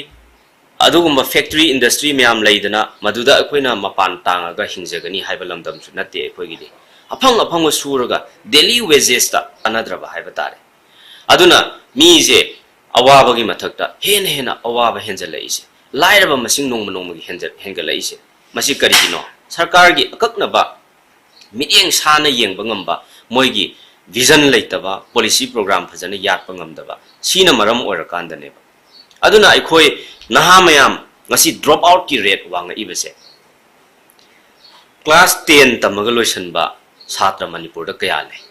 ꯑꯗꯨꯒꯨꯝꯕ factory industry ꯃꯌꯥꯝ ꯂꯩꯗꯅ, ꯃꯗꯨꯗ ꯑꯩꯈꯣꯏꯅ ꯃꯄꯥꯟ ꯇꯥꯡꯉꯒ ꯍꯤꯡꯖꯒꯅꯤ ꯍꯥꯏꯕ ꯂꯝꯗꯝꯁꯨ ꯅꯠꯇꯦ ꯑꯩꯈꯣꯏꯒꯤꯗꯤ꯫ ꯑꯐꯪ ꯑꯐꯪꯕ ꯁꯨꯔꯒ daily wagesꯇ ꯀꯥꯟꯅꯗ꯭ꯔꯕ ꯍꯥꯏꯕ ꯇꯥꯔꯦ꯫ ꯑꯗꯨꯅ ꯃꯤꯁꯦ ꯑꯋꯥꯕꯒꯤ ꯃꯊꯛꯇ ꯍꯦꯟꯅ ꯍꯦꯟꯅ ꯑꯋꯥꯕ ꯍꯦꯟꯖꯜꯂꯛꯏꯁꯦ, ꯂꯥꯏꯔꯕ ꯃꯁꯤꯡ ꯅꯣꯡꯃ ꯅꯣꯡꯃꯒꯤ ꯍꯦꯟꯖ-, ꯍꯦꯟꯒꯠꯂꯛꯏꯁꯦ, ꯃꯁꯤ ꯀꯔꯤꯒꯤꯅꯣ? ꯁꯔꯀꯥꯔꯒꯤ ꯑꯀꯛꯅꯕ ꯃꯤꯠꯌꯦꯡ ꯁꯥꯅ ꯌꯦꯡꯕ ꯉꯝꯕ, ꯃꯣꯏꯒꯤ vision ꯂꯩꯇꯕ, policy program ꯐꯖꯅ ꯌꯥꯠꯄ ꯉꯝꯗꯕ, ꯁꯤꯅ ꯃꯔꯝ ꯑꯣꯏꯔꯀꯥꯟꯗꯅꯦꯕ꯫ ꯑꯗꯨꯅ ꯑꯩꯈꯣꯏ ꯅꯍꯥ ꯃꯌꯥꯝ ꯉꯁꯤ drop outꯀꯤ rate ꯋꯥꯡꯉꯛꯏꯕꯁꯦ꯫ Class ten ꯇꯝꯃꯒ ꯂꯣꯏꯁꯤꯟꯕ ꯁꯥꯇ꯭ꯔ ꯃꯅꯤꯄꯨꯔꯗ ꯀꯌꯥ ꯂꯩ?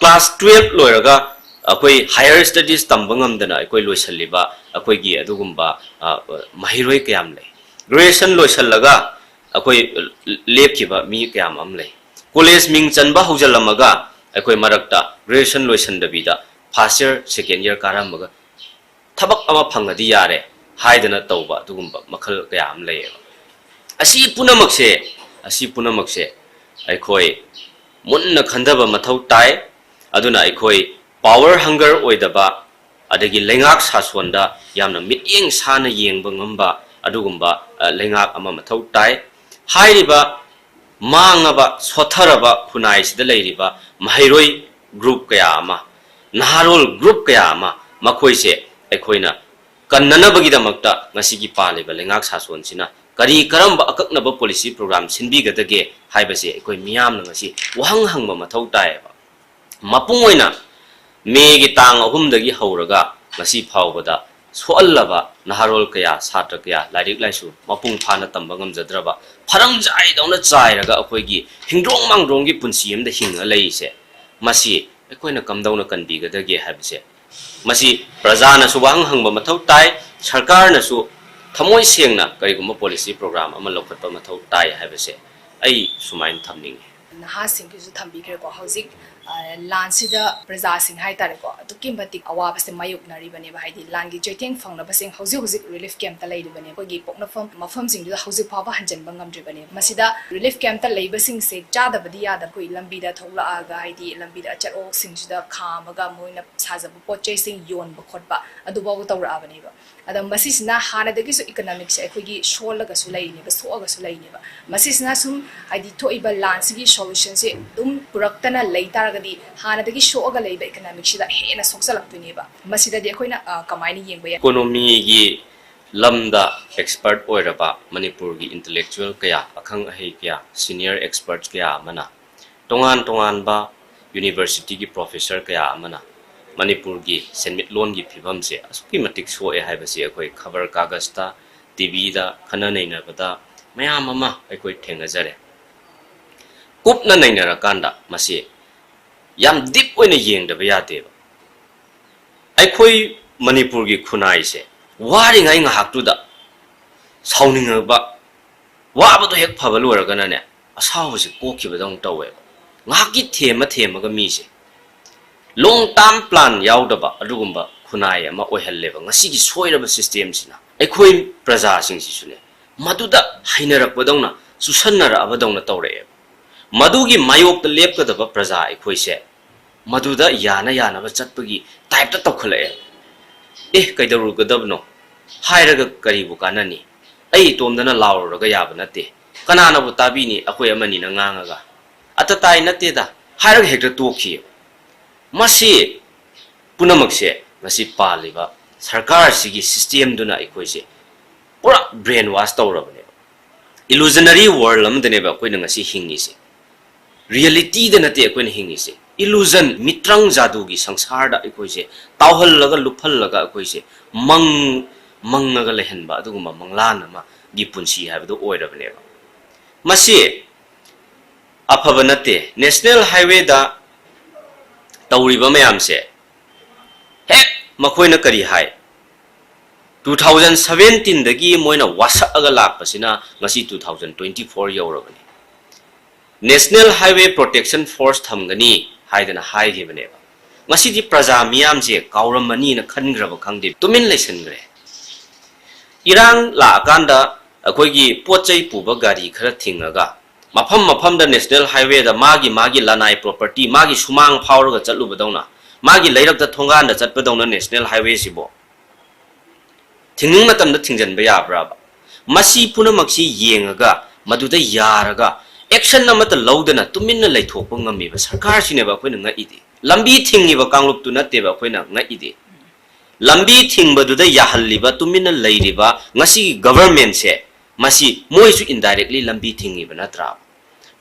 Class twelve ꯂꯣꯏꯔꯒ ꯑꯩꯈꯣꯏ higher studies ꯇꯝꯕ ꯉꯝꯗꯅ ꯑꯩꯈꯣꯏ ꯂꯣꯏꯁꯤꯜꯂꯤꯕ ꯑꯩꯈꯣꯏꯒꯤ ꯑꯗꯨꯒꯨꯝꯕ, ꯑ, ꯃꯍꯩꯔꯣꯏ ꯀꯌꯥꯝ ꯂꯩ? Graduation ꯂꯣꯏꯁꯤꯜꯂꯒ ꯑꯩꯈꯣꯏ ꯂꯦꯞꯈꯤꯕ ꯃꯤ ꯀꯌꯥꯝ ꯑꯃ ꯂꯩ? College ꯃꯤꯡ ꯆꯟꯕ ꯍꯧꯖꯤꯜꯂꯝꯃꯒ ꯑꯩꯈꯣꯏ ꯃꯔꯛꯇ graduation ꯂꯣꯏꯁꯤꯟꯗꯕꯤꯗ first year, second year ꯀꯥꯔꯝꯃꯒ ꯊꯕꯛ ꯑꯃ ꯐꯪꯉꯗꯤ ꯌꯥꯔꯦ ꯍꯥꯏꯗꯅ ꯇꯧꯕ ꯑꯗꯨꯒꯨꯝꯕ ꯃꯈꯜ ꯀꯌꯥ ꯑꯃ ꯂꯩꯌꯦꯕ꯫ ꯑꯁꯤ ꯄꯨꯝꯅꯃꯛꯁꯦ, ꯑꯁꯤ ꯄꯨꯝꯅꯃꯛꯁꯦ ꯑꯩꯈꯣꯏ ꯃꯨꯟꯅ ꯈꯟꯊꯕ ꯃꯊꯧ ꯇꯥꯏ꯫ ꯑꯗꯨꯅ ꯑꯩꯈꯣꯏ power hunger ꯑꯣꯏꯗꯕ, ꯑꯗꯒꯤ ꯂꯩꯉꯥꯛ ꯁꯥꯁꯣꯟꯗ ꯌꯥꯝꯅ ꯃꯤꯠꯌꯦꯡ ꯁꯥꯅ ꯌꯦꯡꯕ ꯉꯝꯕ ꯑꯗꯨꯒꯨꯝꯕ, ꯑ, ꯂꯩꯉꯥꯛ ꯑꯃ ꯃꯊꯧ ꯇꯥꯏ꯫ ꯍꯥꯏꯔꯤꯕ ꯃꯥꯡꯉꯕ, ꯁꯣꯠꯊꯔꯕ ꯈꯨꯟꯅꯥꯏꯁꯤꯗ ꯂꯩꯔꯤꯕ ꯃꯍꯩꯔꯣꯏ ꯒ꯭ꯔꯨꯞ ꯀꯌꯥ ꯑꯃ, ꯅꯍꯥꯔꯣꯜ ꯒ꯭ꯔꯨꯞ ꯀꯌꯥ ꯑꯃ, ꯃꯈꯣꯏꯁꯦ ꯑꯩꯈꯣꯏꯅ ꯀꯟꯅꯅꯕꯒꯤꯗꯃꯛꯇ ꯉꯁꯤꯒꯤ ꯄꯥꯜꯂꯤꯕ ꯂꯩꯉꯥꯛ ꯁꯥꯁꯣꯟꯁꯤꯅ ꯀꯔꯤ ꯀꯔꯝꯕ ꯑꯀꯛꯅꯕ ꯄꯣꯂꯤꯁꯤ ꯄ꯭ꯔꯣꯒ꯭ꯔꯥꯝ ꯁꯤꯟꯕꯤꯒꯗꯒꯦ ꯍꯥꯏꯕꯁꯦ ꯑꯩꯈꯣꯏ ꯃꯤꯌꯥꯝꯅ ꯉꯁꯤ ꯋꯥꯍꯪ ꯍꯪꯕ ꯃꯊꯧ ꯇꯥꯏꯌꯦꯕ꯫ ꯃꯄꯨꯡ ꯑꯣꯏꯅ ꯃꯦꯒꯤ ꯇꯥꯡ ꯑꯍꯨꯝꯗꯒꯤ ꯍꯧꯔꯒ ꯉꯁꯤ ꯐꯥꯎꯕꯗ ꯁꯣꯛꯍꯜꯂꯕ ꯅꯍꯥꯔꯣꯜ ꯀꯌꯥ, ꯁꯥꯇ꯭ꯔ ꯀꯌꯥ ꯂꯥꯏꯔꯤꯛ ꯂꯥꯏꯁꯨ ꯃꯄꯨꯡ ꯐꯥꯅ ꯇꯝꯕ ꯉꯝꯖꯗ꯭ꯔꯕ, ꯐꯔꯝꯖꯥꯏꯗꯧꯅ ꯆꯥꯏꯔꯒ ꯑꯩꯈꯣꯏꯒꯤ ꯍꯤꯡꯗ꯭ꯔꯣꯡ ꯃꯥꯡꯗ꯭ꯔꯣꯡꯒꯤ ꯄꯨꯟꯁꯤ ꯑꯃꯗ ꯍꯤꯡꯉ ꯂꯩꯔꯤꯁꯦ, ꯃꯁꯤ ꯑꯩꯈꯣꯏꯅ ꯀꯝꯗꯧꯅ ꯀꯟꯕꯤꯒꯗꯒꯦ ꯍꯥꯏꯕꯁꯦ, ꯃꯁꯤ ꯄ꯭ꯔꯖꯥꯅꯁꯨ ꯋꯥꯍꯪ ꯍꯪꯕ ꯃꯊꯧ ꯇꯥꯏ, ꯁꯔꯀꯥꯔꯅꯁꯨ ꯊꯃꯣꯏ ꯁꯦꯡꯅ ꯀꯔꯤꯒꯨꯝꯕ ꯄꯣꯂꯤꯁꯤ ꯄ꯭ꯔꯣꯒ꯭ꯔꯥꯝ ꯑꯃ ꯂꯧꯈꯠꯄ ꯃꯊꯧ ꯇꯥꯏ ꯍꯥꯏꯕꯁꯦ ꯑꯩ ꯁꯨꯃꯥꯏꯅ ꯊꯝꯅꯤꯡꯉꯤ꯫ ꯅꯍꯥꯁꯤꯡꯒꯤꯁꯨ ꯊꯝꯕꯤꯈ꯭ꯔꯦꯀꯣ꯫ ꯍꯧꯖꯤꯛ, ꯑ, ꯂꯥꯟꯁꯤꯗ ꯄ꯭ꯔꯖꯥꯁꯤꯡ ꯍꯥꯏꯇꯥꯔꯦꯀꯣ, ꯑꯗꯨꯛꯀꯤ ꯃꯇꯤꯛ ꯑꯋꯥꯕꯁꯦ ꯃꯥꯌꯣꯛꯅꯔꯤꯕꯅꯦꯕ꯫ ꯍꯥꯏꯗꯤ ꯂꯥꯟꯒꯤ ꯆꯩꯊꯦꯡ ꯐꯪꯅꯕꯁꯤꯡ ꯍꯧꯖꯤꯛ ꯍꯧꯖꯤꯛ ꯔꯤꯂꯤꯐ ꯀꯦꯝꯞꯇ ꯂꯩꯔꯤꯕꯅꯦ꯫ ꯑꯩꯈꯣꯏꯒꯤ ꯄꯣꯛꯅꯐꯝ ꯃꯐꯝꯁꯤꯡꯗꯨꯗ ꯍꯧꯖꯤꯛ ꯐꯥꯎꯕ ꯍꯟꯖꯤꯟꯕ ꯉꯝꯗ꯭ꯔꯤꯕꯅꯦ꯫ ꯃꯁꯤꯗ ꯔꯤꯂꯤꯐ ꯀꯦꯝꯞꯇ ꯂꯩꯕꯁꯤꯡꯁꯦ ꯆꯥꯗꯕꯗꯤ ꯌꯥꯗꯕ, ꯑꯩꯈꯣꯏ ꯂꯝꯕꯤꯗ ꯊꯣꯛꯂꯛꯑꯒ, ꯍꯥꯏꯗꯤ ꯂꯝꯕꯤꯗ ꯑꯆꯠ ꯑꯣꯛꯁꯤꯡꯁꯤꯗ ꯈꯥꯝꯃꯒ ꯃꯣꯏꯅ ꯁꯥꯖꯕ ꯄꯣꯠ ꯆꯩꯁꯤꯡ ꯌꯣꯟꯕ ꯈꯣꯠꯄ ꯑꯗꯨꯐꯥꯎꯕ ꯇꯧꯔꯛꯑꯕꯅꯦꯕ꯫ ꯑꯗꯣ ꯃꯁꯤꯁꯤꯅ ꯍꯥꯟꯅꯗꯒꯤꯁꯨ ꯏꯀꯅꯣꯃꯤꯛꯁꯦ ꯑꯩꯈꯣꯏꯒꯤ ꯁꯣꯜꯂꯒꯁꯨ ꯂꯩꯔꯤꯅꯦꯕ, ꯁꯣꯛꯑꯒꯁꯨ ꯂꯩꯔꯤꯅꯦꯕ꯫ ꯃꯁꯤꯁꯤꯅ ꯁꯨꯝ, ꯍꯥꯏꯗꯤ, ꯊꯣꯛꯏꯕ ꯂꯥꯟꯁꯤꯒꯤ ꯁꯣꯂꯨꯁꯟꯁꯦ ꯑꯗꯨꯝ ꯄꯨꯔꯛꯇꯅ ꯂꯩ ꯇꯥꯔꯒꯗꯤ, ꯍꯥꯟꯅꯗꯒꯤ ꯁꯣꯛꯑꯒ ꯂꯩꯕ ꯏꯀꯅꯣꯃꯤꯛꯁꯤꯗ ꯍꯦꯟꯅ ꯁꯣꯛꯆꯜꯂꯛꯇꯣꯏꯅꯦꯕ꯫ ꯃꯁꯤꯗꯗꯤ ꯑꯩꯈꯣꯏꯅ, ꯑ, ꯀꯃꯥꯏꯅ ꯌꯦꯡꯕ ꯌꯥꯏ? ꯏꯀꯣꯅꯣꯃꯤꯒꯤ ꯂꯝꯗ ꯑꯦꯛꯁꯄꯔꯠ ꯑꯣꯏꯔꯕ ꯃꯅꯤꯄꯨꯔꯒꯤ ꯏꯟꯇꯂꯦꯛꯆꯨꯋꯦꯜ ꯀꯌꯥ, ꯑꯈꯪ ꯑꯍꯩ ꯀꯌꯥ, ꯁꯤꯅꯤꯌꯔ ꯑꯦꯛꯁꯄꯔꯠ ꯀꯌꯥ ꯑꯃꯅ, ꯇꯣꯉꯥꯟ ꯇꯣꯉꯥꯟꯕ ꯌꯨꯅꯤꯚꯔꯁꯤꯇꯤꯒꯤ ꯄ꯭ꯔꯣꯐꯦꯁꯔ ꯀꯌꯥ ꯑꯃꯅ ꯃꯅꯤꯄꯨꯔꯒꯤ ꯁꯦꯟꯃꯤꯠꯂꯣꯟꯒꯤ ꯐꯤꯕꯝꯁꯦ ꯑꯁꯨꯛꯀꯤ ꯃꯇꯤꯛ ꯁꯣꯛꯑꯦ ꯍꯥꯏꯕꯁꯤ ꯑꯩꯈꯣꯏ ꯈꯕꯔ ꯀꯥꯒꯖꯇ, ꯇꯤ ꯚꯤꯗ, ꯈꯟꯅ ꯅꯩꯅꯕꯗ ꯃꯌꯥꯝ ꯑꯃ ꯑꯩꯈꯣꯏ ꯊꯦꯡꯅꯖꯔꯦ꯫ ꯀꯨꯞꯅ ꯅꯩꯅꯔꯀꯥꯟꯗ ꯃꯁꯤ ꯌꯥꯝ ꯗꯤꯞ ꯑꯣꯏꯅ ꯌꯦꯡꯗꯕ ꯌꯥꯗꯦꯕ꯫ ꯑꯩꯈꯣꯏ ꯃꯅꯤꯄꯨꯔꯒꯤ ꯈꯨꯟꯅꯥꯏꯁꯦ ꯋꯥꯔꯤꯉꯩ ꯉꯥꯏꯍꯥꯛꯇꯨꯗ ꯁꯥꯎꯅꯤꯡꯉꯕ, ꯋꯥꯕꯗꯣ ꯍꯦꯛ ꯐꯕ ꯂꯣꯏꯔꯒꯅꯅꯦ, ꯑꯁꯥꯎꯕꯁꯦ ꯀꯣꯛꯈꯤꯕꯗꯧꯅ ꯇꯧꯋꯦꯕ꯫ ꯉꯥꯏꯍꯥꯛꯀꯤ ꯊꯦꯝꯃ ꯊꯦꯝꯃꯒ ꯃꯤꯁꯦ ꯂꯣꯡ ꯇꯥꯔꯝ ꯄ꯭ꯂꯥꯟ ꯌꯥꯎꯗꯕ ꯑꯗꯨꯒꯨꯝꯕ ꯈꯨꯟꯅꯥꯏ ꯑꯃ ꯑꯣꯏꯍꯜꯂꯦꯕ ꯉꯁꯤꯒꯤ ꯁꯣꯏꯔꯕ ꯁꯤꯁꯇꯦꯝꯁꯤꯅ꯫ ꯑꯩꯈꯣꯏ ꯄ꯭ꯔꯖꯥꯁꯤꯡꯁꯤꯁꯨꯅꯦ, ꯃꯗꯨꯗ ꯍꯩꯅꯔꯛꯄꯗꯧꯅ, ꯆꯨꯁꯟꯅꯔꯛꯑꯕꯗꯧꯅ ꯇꯧꯔꯛꯑꯦꯕ꯫ ꯃꯗꯨꯒꯤ ꯃꯥꯌꯣꯛꯇ ꯂꯦꯞꯀꯗꯕ ꯄ꯭ꯔꯖꯥ ꯑꯩꯈꯣꯏꯁꯦ ꯃꯗꯨꯗ ꯌꯥꯅ ꯌꯥꯅꯕ ꯆꯠꯄꯒꯤ ꯇꯥꯏꯞꯇ ꯇꯧꯈꯠꯂꯛꯑꯦ꯫ ꯑꯦ, ꯀꯩꯗꯧꯔꯨꯒꯗꯕꯅꯣ ꯍꯥꯏꯔꯒ ꯀꯔꯤꯕꯨ ꯀꯥꯟꯅꯅꯤ? ꯑꯩ ꯏꯇꯣꯝꯗꯅ ꯂꯥꯎꯔꯨꯔꯒ ꯌꯥꯕ ꯅꯠꯇꯦ꯫ ꯀꯅꯥꯅꯕꯨ ꯇꯥꯕꯤꯅꯤ ꯑꯩꯈꯣꯏ ꯑꯃꯅꯤꯅ ꯉꯥꯡꯉꯒ? ꯑꯇ ꯇꯥꯏ ꯅꯠꯇꯦꯗ ꯍꯥꯏꯔꯒ ꯍꯦꯛꯇ ꯇꯣꯛꯈꯤ꯫ ꯃꯁꯤ ꯄꯨꯝꯅꯃꯛꯁꯦ ꯉꯁꯤ ꯄꯥꯜꯂꯤꯕ ꯁꯔꯀꯥꯔꯁꯤꯒꯤ systemꯗꯨꯅ ꯑꯩꯈꯣꯏꯁꯦ ꯄꯨꯔꯥ brain wash ꯇꯧꯔꯕꯅꯦꯕ꯫ Illusionary world ꯑꯃꯗꯅꯦꯕ ꯑꯩꯈꯣꯏꯅ ꯉꯁꯤ ꯍꯤꯡꯉꯤꯁꯦ꯫ Realityꯗ ꯅꯠꯇꯦ ꯑꯩꯈꯣꯏꯅ ꯍꯤꯡꯉꯤꯁꯦ, illusion, ꯃꯤꯇ꯭ꯔꯪ ꯖꯥꯗꯨꯒꯤ ꯁꯪꯁꯥꯔꯗ ꯑꯩꯈꯣꯏꯁꯦ ꯇꯥꯎꯍꯜꯂꯒ ꯂꯨꯞꯍꯜꯂꯒ ꯑꯩꯈꯣꯏꯁꯦ ꯃꯪ ꯃꯪꯉꯒ ꯂꯩꯍꯟꯕ ꯑꯗꯨꯒꯨꯝꯕ ꯃꯪꯂꯥꯟ ꯑꯃꯒꯤ ꯄꯨꯟꯁꯤ ꯍꯥꯏꯕꯗꯨ ꯑꯣꯏꯔꯕꯅꯦꯕ꯫ ꯃꯁꯤ ꯑꯐꯕ ꯅꯠꯇꯦ꯫ National Highwayꯗ ꯇꯧꯔꯤꯕ ꯃꯌꯥꯝꯁꯦ ꯍꯦꯛ ꯃꯈꯣꯏꯅ ꯀꯔꯤ ꯍꯥꯏ? Two thousand seventeenꯗꯒꯤ ꯃꯣꯏꯅ ꯋꯥꯁꯛꯑꯒ ꯂꯥꯛꯄꯁꯤꯅ ꯉꯁꯤ two thousand twenty four ꯌꯧꯔꯕꯅꯤ꯫ National Highway Protection Force ꯊꯝꯒꯅꯤ ꯍꯥꯏꯗꯅ ꯍꯥꯏꯈꯤꯕꯅꯦꯕ꯫ ꯉꯁꯤꯗꯤ ꯄ꯭ꯔꯖꯥ ꯃꯤꯌꯥꯝꯁꯦ ꯀꯥꯎꯔꯝꯃꯅꯤꯅ ꯈꯟꯈ꯭ꯔꯕ ꯈꯪꯗꯦ, ꯇꯨꯃꯤꯟ ꯂꯩꯁꯟꯈ꯭ꯔꯦ꯫ ꯏꯔꯥꯡ ꯂꯥꯛꯑꯀꯥꯟꯗ ꯑꯩꯈꯣꯏꯒꯤ ꯄꯣꯠ ꯆꯩ ꯄꯨꯕ ꯒꯥꯔꯤ ꯈꯔ ꯊꯤꯡꯉꯒ ꯃꯐꯝ ꯃꯐꯝꯗ National Highwayꯗ ꯃꯥꯒꯤ ꯃꯥꯒꯤ ꯂꯅꯥꯏ property, ꯃꯥꯒꯤ ꯁꯨꯃꯥꯡ ꯐꯥꯎꯔꯒ ꯆꯠꯂꯨꯕꯗꯧꯅ, ꯃꯥꯒꯤ ꯂꯩꯔꯛꯇ ꯊꯣꯡꯒꯥꯟꯗ ꯆꯠꯄꯗꯧꯅ National Highwayꯁꯤꯕꯨ ꯊꯤꯡꯅꯤꯡ ꯃꯇꯝꯗ ꯊꯤꯡꯖꯤꯟꯕ ꯌꯥꯕ꯭ꯔꯥꯕ? ꯃꯁꯤ ꯄꯨꯝꯅꯃꯛꯁꯤ ꯌꯦꯡꯉꯒ, ꯃꯗꯨꯗ ꯌꯥꯔꯒ action ꯑꯃꯠꯇ ꯂꯧꯗꯅ ꯇꯨꯃꯤꯟꯅ ꯂꯩꯊꯣꯛꯄ ꯉꯝꯃꯤꯕ ꯁꯔꯀꯥꯔꯁꯤꯅꯦꯕ ꯑꯩꯈꯣꯏꯅ ꯉꯛꯏꯗꯤ꯫ ꯂꯝꯕꯤ ꯊꯤꯡꯉꯤꯕ ꯀꯥꯡꯂꯨꯞꯇꯨ ꯅꯠꯇꯦꯕ ꯑꯩꯈꯣꯏꯅ ꯉꯛꯏꯗꯤ꯫ ꯂꯝꯕꯤ ꯊꯤꯡꯕꯗꯨꯗ ꯌꯥꯍꯜꯂꯤꯕ, ꯇꯨꯃꯤꯟꯅ ꯂꯩꯔꯤꯕ ꯉꯁꯤꯒꯤ governmentꯁꯦ, ꯃꯁꯤ ꯃꯣꯏꯁꯨ indirectly ꯂꯝꯕꯤ ꯊꯤꯡꯉꯤꯕ ꯅꯠꯇ꯭ꯔꯥ?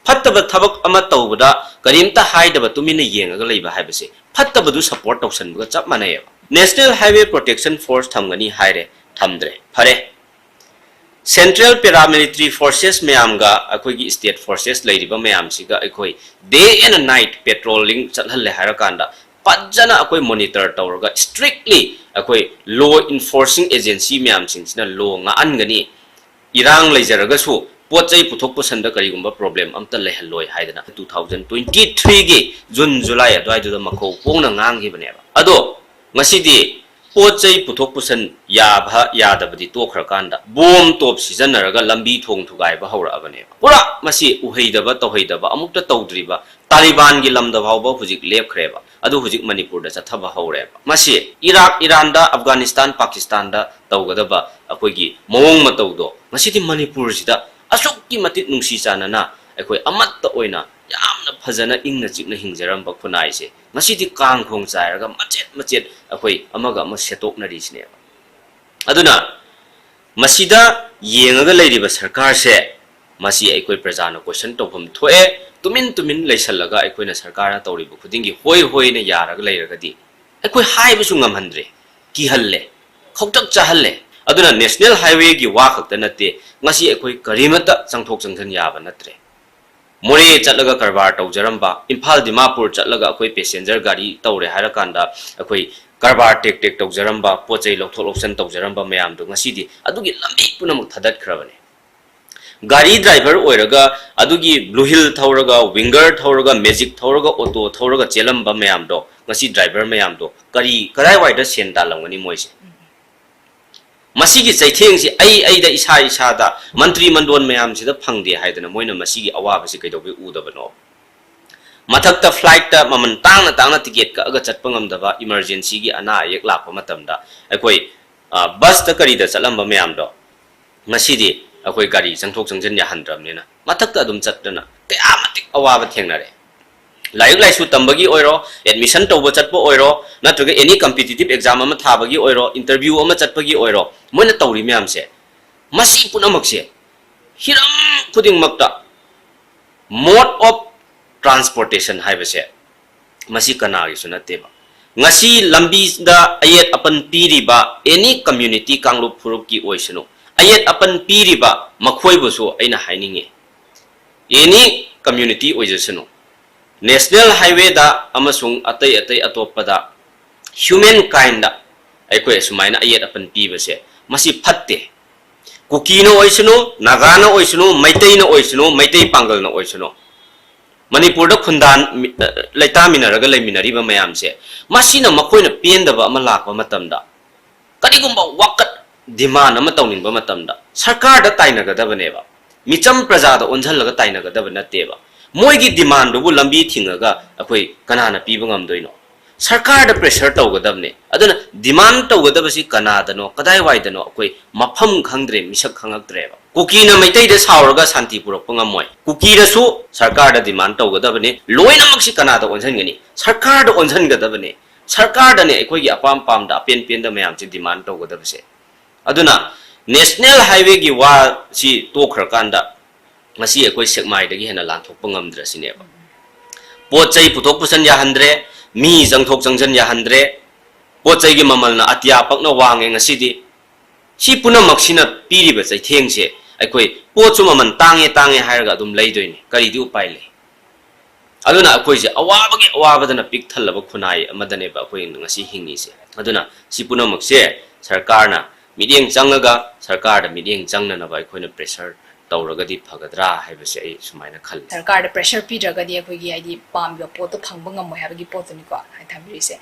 ꯐꯠꯇꯕ ꯊꯕꯛ ꯑꯃ ꯇꯧꯕꯗ ꯀꯔꯤꯝꯇ ꯍꯥꯏꯗꯕ ꯇꯨꯃꯤꯟꯅ ꯌꯦꯡꯉꯒ ꯂꯩꯕ ꯍꯥꯏꯕꯁꯦ ꯐꯠꯇꯕꯗꯨ support ꯇꯧꯁꯟꯕꯒ ꯆꯞ ꯃꯥꯟꯅꯩꯌꯦꯕ꯫ National Highway Protection Force ꯊꯝꯒꯅꯤ ꯍꯥꯏꯔꯦ, ꯊꯝꯗ꯭ꯔꯦ, ꯐꯔꯦ꯫ Central Paramilitary Forces ꯃꯌꯥꯝꯒ ꯑꯩꯈꯣꯏꯒꯤ state forces ꯂꯩꯔꯤꯕ ꯃꯌꯥꯝꯁꯤꯒ ꯑꯩꯈꯣꯏ day and night patrolling ꯆꯠꯍꯜꯂꯦ ꯍꯥꯏꯔꯀꯥꯟꯗ ꯐꯖꯅ ꯑꯩꯈꯣꯏ monitor ꯇꯧꯔꯒ strictly ꯑꯩꯈꯣꯏ law enforcing agency ꯃꯌꯥꯝꯁꯤꯡꯁꯤꯅ law ꯉꯥꯛꯍꯟꯒꯅꯤ꯫ ꯏꯔꯥꯡ ꯂꯩꯖꯔꯒꯁꯨ ꯄꯣꯠ ꯆꯩ ꯄꯨꯊꯣꯛ ꯄꯨꯁꯟꯗ ꯀꯔꯤꯒꯨꯝꯕ problem ꯑꯝꯇ ꯂꯩꯍꯜꯂꯣꯏ ꯍꯥꯏꯗꯅ two thousand twenty threeꯒꯤ June July ꯑꯗꯨꯋꯥꯏꯗꯨꯗ ꯃꯈꯧ ꯄꯣꯡꯅ ꯉꯥꯡꯈꯤꯕꯅꯦꯕ꯫ ꯑꯗꯣ ꯉꯁꯤꯗꯤ ꯄꯣꯠ ꯆꯩ ꯄꯨꯊꯣꯛ ꯄꯨꯁꯟ ꯌꯥꯕ ꯌꯥꯗꯕꯗꯤ ꯇꯣꯛꯈ꯭ꯔꯀꯥꯟꯗ ꯕꯣꯝ ꯇꯣꯞ ꯁꯤꯖꯤꯟꯅꯔꯒ ꯂꯝꯕꯤ ꯊꯣꯡ ꯊꯨꯒꯥꯏꯕ ꯍꯧꯔꯛꯑꯕꯅꯦꯕ꯫ ꯄꯨꯔꯥ ꯃꯁꯤ ꯎꯍꯩꯗꯕ ꯇꯧꯍꯩꯗꯕ ꯑꯃꯨꯛꯇ ꯇꯧꯗ꯭ꯔꯤꯕ ꯇꯥꯂꯤꯕꯥꯟꯒꯤ ꯂꯝꯗ ꯐꯥꯎꯕ ꯍꯧꯖꯤꯛ ꯂꯦꯞꯈ꯭ꯔꯦꯕ꯫ ꯑꯗꯨ ꯍꯧꯖꯤꯛ ꯃꯅꯤꯄꯨꯔꯗ ꯆꯠꯊꯕ ꯍꯧꯔꯦꯕ꯫ ꯃꯁꯤ ꯏꯔꯥꯛ, ꯏꯔꯥꯟꯗ, ꯑꯐꯒꯥꯅꯤꯁꯇꯥꯟ, ꯄꯥꯀꯤꯁꯇꯥꯟꯗ ꯇꯧꯒꯗꯕ ꯑꯩꯈꯣꯏꯒꯤ ꯃꯑꯣꯡ ꯃꯇꯧꯗꯣ ꯉꯁꯤꯗꯤ ꯃꯅꯤꯄꯨꯔꯁꯤꯗ ꯑꯁꯨꯛꯀꯤ ꯃꯇꯤꯛ ꯅꯨꯡꯁꯤ ꯆꯥꯟꯅꯅ ꯑꯩꯈꯣꯏ ꯑꯃꯠꯇ ꯑꯣꯏꯅ ꯌꯥꯝꯅ ꯐꯖꯅ ꯏꯪꯅ ꯆꯤꯛꯅ ꯍꯤꯡꯖꯔꯝꯕ ꯈꯨꯟꯅꯥꯏꯁꯦ ꯉꯁꯤꯗꯤ ꯀꯥꯡ ꯈꯣꯡ ꯆꯥꯏꯔꯒ ꯃꯆꯦꯠ ꯃꯆꯦꯠ ꯑꯩꯈꯣꯏ ꯑꯃꯒ ꯑꯃ ꯁꯦꯠꯇꯣꯛꯅꯔꯤꯁꯤꯅꯦꯕ꯫ ꯑꯗꯨꯅ ꯃꯁꯤꯗ ꯌꯦꯡꯉꯒ ꯂꯩꯔꯤꯕ ꯁꯔꯀꯥꯔꯁꯦ, ꯃꯁꯤ ꯑꯩꯈꯣꯏ ꯄ꯭ꯔꯖꯥꯅ question ꯇꯧꯐꯝ ꯊꯣꯛꯑꯦ꯫ ꯇꯨꯃꯤꯟ ꯇꯨꯃꯤꯟ ꯂꯩꯁꯜꯂꯒ ꯑꯩꯈꯣꯏꯅ ꯁꯔꯀꯥꯔꯅ ꯇꯧꯔꯤꯕ ꯈꯨꯗꯤꯡꯒꯤ ꯍꯣꯏ ꯍꯣꯏꯅ ꯌꯥꯔꯒ ꯂꯩꯔꯒꯗꯤ ꯑꯩꯈꯣꯏ ꯍꯥꯏꯕꯁꯨ ꯉꯝꯍꯟꯗ꯭ꯔꯦ, ꯀꯤꯍꯜꯂꯦ, ꯈꯧꯇꯛ ꯆꯥꯍꯜꯂꯦ꯫ ꯑꯗꯨꯅ national highway ꯒꯤ ꯋꯥ ꯈꯛꯇ ꯅꯠꯇꯦ, ꯉꯁꯤ ꯑꯩꯈꯣꯏ ꯀꯔꯤꯃꯠꯇ ꯆꯪꯊꯣꯛ ꯆꯪꯁꯤꯟ ꯌꯥꯕ ꯅꯠꯇ꯭ꯔꯦ꯫ ꯃꯣꯔꯦ ꯆꯠꯂꯒ ꯀꯔꯕꯥꯔ ꯇꯧꯖꯔꯝꯕ, ꯏꯝꯐꯥꯜ ꯗꯤꯃꯥꯄꯨꯔ ꯆꯠꯂꯒ ꯑꯩꯈꯣꯏ passenger ꯒꯥꯔꯤ ꯇꯧꯔꯦ ꯍꯥꯏꯔꯀꯥꯟꯗ ꯑꯩꯈꯣꯏ ꯀꯔꯕꯥꯔ ꯇꯦꯛ ꯇꯦꯛ ꯇꯧꯖꯔꯝꯕ, ꯄꯣꯠ ꯆꯩ ꯂꯧꯊꯣꯛ ꯂꯧꯁꯤꯟ ꯇꯧꯖꯔꯝꯕ ꯃꯌꯥꯝꯗꯣ ꯉꯁꯤꯗꯤ ꯑꯗꯨꯒꯤ ꯂꯝꯕꯤ ꯄꯨꯝꯅꯃꯛ ꯊꯥꯗꯠꯈ꯭ꯔꯕꯅꯦ꯫ ꯒꯥꯔꯤ driver ꯑꯣꯏꯔꯒ ꯑꯗꯨꯒꯤ blue wheel ꯊꯧꯔꯒ, winger ꯊꯧꯔꯒ, magic ꯊꯧꯔꯒ, auto ꯊꯧꯔꯒ ꯆꯦꯜꯂꯝꯕ ꯃꯌꯥꯝꯗꯣ, ꯉꯁꯤ driver ꯃꯌꯥꯝꯗꯣ ꯀꯔꯤ, ꯀꯗꯥꯏꯋꯥꯏꯗ ꯁꯦꯟ ꯇꯥꯜꯂꯝꯒꯅꯤ ꯃꯣꯏꯁꯦ? ꯃꯁꯤꯒꯤ ꯆꯩꯊꯦꯡꯁꯤ ꯑꯩ, ꯑꯩꯗ, ꯏꯁꯥ ꯏꯁꯥꯗ, ꯃꯟꯇ꯭ꯔꯤ ꯃꯟꯗꯣꯟ ꯃꯌꯥꯝꯁꯤꯗ ꯐꯪꯗꯦ ꯍꯥꯏꯗꯅ ꯃꯣꯏꯅ ꯃꯁꯤꯒꯤ ꯑꯋꯥꯕꯁꯤ ꯀꯩꯗꯧꯕꯩ ꯎꯗꯕꯅꯣ? ꯃꯊꯛꯇ flight ꯇ ꯃꯃꯜ ꯇꯥꯡꯅ ꯇꯥꯡꯅ ticket ꯀꯛꯑꯒ ꯆꯠꯄ ꯉꯝꯗꯕ, emergency ꯒꯤ ꯑꯅꯥ ꯑꯌꯦꯛ ꯂꯥꯛꯄ ꯃꯇꯝꯗ ꯑꯩꯈꯣꯏ, ꯑ, bus ꯇ ꯀꯔꯤꯗ ꯆꯠꯂꯝꯕ ꯃꯌꯥꯝꯗꯣ ꯉꯁꯤꯗꯤ ꯑꯩꯈꯣꯏ ꯒꯥꯔꯤ ꯆꯪꯊꯣꯛ ꯆꯪꯁꯤꯟ ꯌꯥꯍꯟꯗ꯭ꯔꯕꯅꯤꯅ ꯃꯊꯛꯇ ꯑꯗꯨꯝ ꯆꯠꯇꯅ ꯀꯌꯥ ꯃꯇꯤꯛ ꯑꯋꯥꯕ ꯊꯦꯡꯅꯔꯦ꯫ ꯂꯥꯏꯔꯤꯛ ꯂꯥꯏꯁꯨ ꯇꯝꯕꯒꯤ ꯑꯣꯏꯔꯣ, admission ꯇꯧꯕ ꯆꯠꯄ ꯑꯣꯏꯔꯣ, ꯅꯠꯇ꯭ꯔꯒ any competitive exam ꯑꯃ ꯊꯥꯕꯒꯤ ꯑꯣꯏꯔꯣ, interview ꯑꯃ ꯆꯠꯄꯒꯤ ꯑꯣꯏꯔꯣ, ꯃꯣꯏꯅ ꯇꯧꯔꯤ ꯃꯌꯥꯝꯁꯦ, ꯃꯁꯤ ꯄꯨꯝꯅꯃꯛꯁꯦ ꯍꯤꯔꯝ ꯈꯨꯗꯤꯡꯃꯛꯇ mode of transportation ꯍꯥꯏꯕꯁꯦ ꯃꯁꯤ ꯀꯅꯥꯒꯤꯁꯨ ꯅꯠꯇꯦꯕ꯫ ꯉꯁꯤ ꯂꯝꯕꯤꯗ ꯑꯌꯦꯠ ꯑꯄꯟ ꯄꯤꯔꯤꯕ any community ꯀꯥꯡꯂꯨꯞ ꯐꯨꯔꯨꯞꯀꯤ ꯑꯣꯏꯁꯅꯨ, ꯑꯌꯦꯠ ꯑꯄꯟ ꯄꯤꯔꯤꯕ ꯃꯈꯣꯏꯕꯨꯁꯨ ꯑꯩꯅ ꯍꯥꯏꯅꯤꯡꯉꯤ, any community ꯑꯣꯏꯖꯁꯅꯨ, national highway ꯗ ꯑꯃꯁꯨꯡ ꯑꯇꯩ ꯑꯇꯩ ꯑꯇꯣꯞꯄꯗ human kind ꯗ ꯑꯩꯈꯣꯏ ꯑꯁꯨꯃꯥꯏꯅ ꯑꯌꯦꯠ ꯑꯄꯟ ꯄꯤꯕꯁꯦ ꯃꯁꯤ ꯐꯠꯇꯦ꯫ ꯀꯨꯀꯤꯅ ꯑꯣꯏꯁꯅꯨ, ꯅꯥꯒꯥꯅ ꯑꯣꯏꯁꯅꯨ, ꯃꯩꯇꯩꯅ ꯑꯣꯏꯁꯅꯨ, ꯃꯩꯇꯩ ꯄꯥꯡꯒꯜꯅ ꯑꯣꯏꯁꯅꯨ, ꯃꯅꯤꯄꯨꯔꯗ ꯈꯨꯟꯗꯥꯟ-, ꯂꯩꯇꯥꯃꯤꯟꯅꯔꯒ ꯂꯩꯃꯤꯟꯅꯔꯤꯕ ꯃꯌꯥꯝꯁꯦ, ꯃꯁꯤꯅ ꯃꯈꯣꯏꯅ ꯄꯦꯟꯗꯕ ꯑꯃ ꯂꯥꯛꯄ ꯃꯇꯝꯗ ꯀꯔꯤꯒꯨꯝꯕ ꯋꯥꯀꯠ demand ꯑꯃ ꯇꯧꯅꯤꯡꯕ ꯃꯇꯝꯗ ꯁꯔꯀꯥꯔꯗ ꯇꯥꯏꯅꯒꯗꯕꯅꯦꯕ, ꯃꯤꯆꯝ ꯄ꯭ꯔꯖꯥꯗ ꯑꯣꯟꯁꯤꯜꯂꯒ ꯇꯥꯏꯅꯒꯗꯕ ꯅꯠꯇꯦꯕ꯫ ꯃꯣꯏꯒꯤ demand ꯗꯨꯕꯨ ꯂꯝꯕꯤ ꯊꯤꯡꯉꯒ ꯑꯩꯈꯣꯏ ꯀꯅꯥꯅ ꯄꯤꯕ ꯉꯝꯗꯣꯏꯅꯣ? ꯁꯔꯀꯥꯔꯗ pressure ꯇꯧꯒꯗꯕꯅꯦ꯫ ꯑꯗꯨꯅ demand ꯇꯧꯒꯗꯕꯁꯤ ꯀꯅꯥꯗꯅꯣ, ꯀꯗꯥꯏꯋꯥꯏꯗꯅꯣ, ꯑꯩꯈꯣꯏ ꯃꯐꯝ ꯈꯪꯗ꯭ꯔꯦ, ꯃꯤꯁꯛ ꯈꯪꯉꯛꯇ꯭ꯔꯦꯕ꯫ ꯀꯨꯀꯤꯅ ꯃꯩꯇꯩꯗ ꯁꯥꯎꯔꯒ ꯁꯥꯟꯇꯤ ꯄꯨꯔꯛꯄ ꯉꯝꯃꯣꯏ꯫ ꯀꯨꯀꯤꯅꯁꯨ ꯁꯔꯀꯥꯔꯗ demand ꯇꯧꯒꯗꯕꯅꯤ꯫ ꯂꯣꯏꯅꯃꯛꯁꯤ ꯀꯅꯥꯗ ꯑꯣꯟꯁꯤꯟꯒꯅꯤ? ꯁꯔꯀꯥꯔꯗ ꯑꯣꯟꯁꯤꯟꯒꯗꯕꯅꯤ꯫ ꯁꯔꯀꯥꯔꯗꯅꯦ ꯑꯩꯈꯣꯏꯒꯤ ꯑꯄꯥꯝ ꯄꯥꯝꯗ, ꯑꯄꯦꯟ ꯄꯦꯟꯗ ꯃꯌꯥꯝꯁꯦ demand ꯇꯧꯒꯗꯕꯁꯦ꯫ ꯑꯗꯨꯅ national highwayꯒꯤ ꯋꯥꯁꯤ ꯇꯣꯛꯈ꯭ꯔꯀꯥꯟꯗ ꯉꯁꯤ ꯑꯩꯈꯣꯏ ꯁꯦꯛꯃꯥꯏꯗꯒꯤ ꯍꯦꯟꯅ ꯂꯥꯟꯊꯣꯛꯄ ꯉꯝꯗ꯭ꯔꯁꯤꯅꯦꯕ꯫ ꯄꯣꯠ ꯆꯩ ꯄꯨꯊꯣꯛ ꯄꯨꯁꯟ ꯌꯥꯍꯟꯗ꯭ꯔꯦ, ꯃꯤ ꯆꯪꯊꯣꯛ ꯆꯪꯁꯤꯟ ꯌꯥꯍꯟꯗ꯭ꯔꯦ, ꯄꯣꯠ ꯆꯩꯒꯤ ꯃꯃꯜꯅ ꯑꯇꯤꯌꯥ ꯄꯛꯅ ꯋꯥꯡꯉꯦ ꯉꯁꯤꯗꯤ꯫ ꯁꯤ ꯄꯨꯝꯅꯃꯛꯁꯤꯅ ꯄꯤꯔꯤꯕ ꯆꯩꯊꯦꯡꯁꯦ, ꯑꯩꯈꯣꯏ ꯄꯣꯠꯁꯨ ꯃꯃꯜ ꯇꯥꯡꯉꯦ ꯇꯥꯡꯉꯦ ꯍꯥꯏꯔꯒ ꯑꯗꯨꯝ ꯂꯩꯗꯣꯏꯅꯤ꯫ ꯀꯔꯤꯗꯤ ꯎꯄꯥꯏ ꯂꯩ? ꯑꯗꯨꯅ ꯑꯩꯈꯣꯏꯁꯦ ꯑꯋꯥꯕꯒꯤ ꯑꯋꯥꯕꯗꯅ ꯄꯤꯛ ꯊꯜꯂꯕ ꯈꯨꯟꯅꯥꯏ ꯑꯃꯗꯅꯦꯕ ꯑꯩꯈꯣꯏ ꯉꯁꯤ ꯍꯤꯡꯉꯤꯁꯦ꯫ ꯑꯗꯨꯅ ꯁꯤ ꯄꯨꯝꯅꯃꯛꯁꯦ ꯁꯔꯀꯥꯔꯅ ꯃꯤꯠꯌꯦꯡ ꯆꯪꯉꯒ, ꯁꯔꯀꯥꯔꯗ ꯃꯤꯠꯌꯦꯡ ꯆꯪꯅꯅꯕ ꯑꯩꯈꯣꯏꯅ pressure ꯇꯧꯔꯒꯗꯤ ꯐꯒꯗ꯭ꯔꯥ ꯍꯥꯏꯕꯁꯦ ꯑꯩ ꯁꯨꯃꯥꯏꯅ ꯈꯜꯂꯤ꯫ ꯁꯔꯀꯥꯔꯗ pressure ꯄꯤꯗ꯭ꯔꯒꯗꯤ ꯑꯩꯈꯣꯏꯒꯤ, ꯍꯥꯏꯗꯤ, ꯄꯥꯝꯃꯤꯕ ꯄꯣꯠꯇꯣ ꯐꯪꯕ ꯉꯝꯃꯣꯏ ꯍꯥꯏꯕꯒꯤ ꯄꯣꯠꯇꯨꯅꯤꯀꯣ ꯍꯥꯏ ꯊꯝꯕꯤꯔꯤꯁꯦ꯫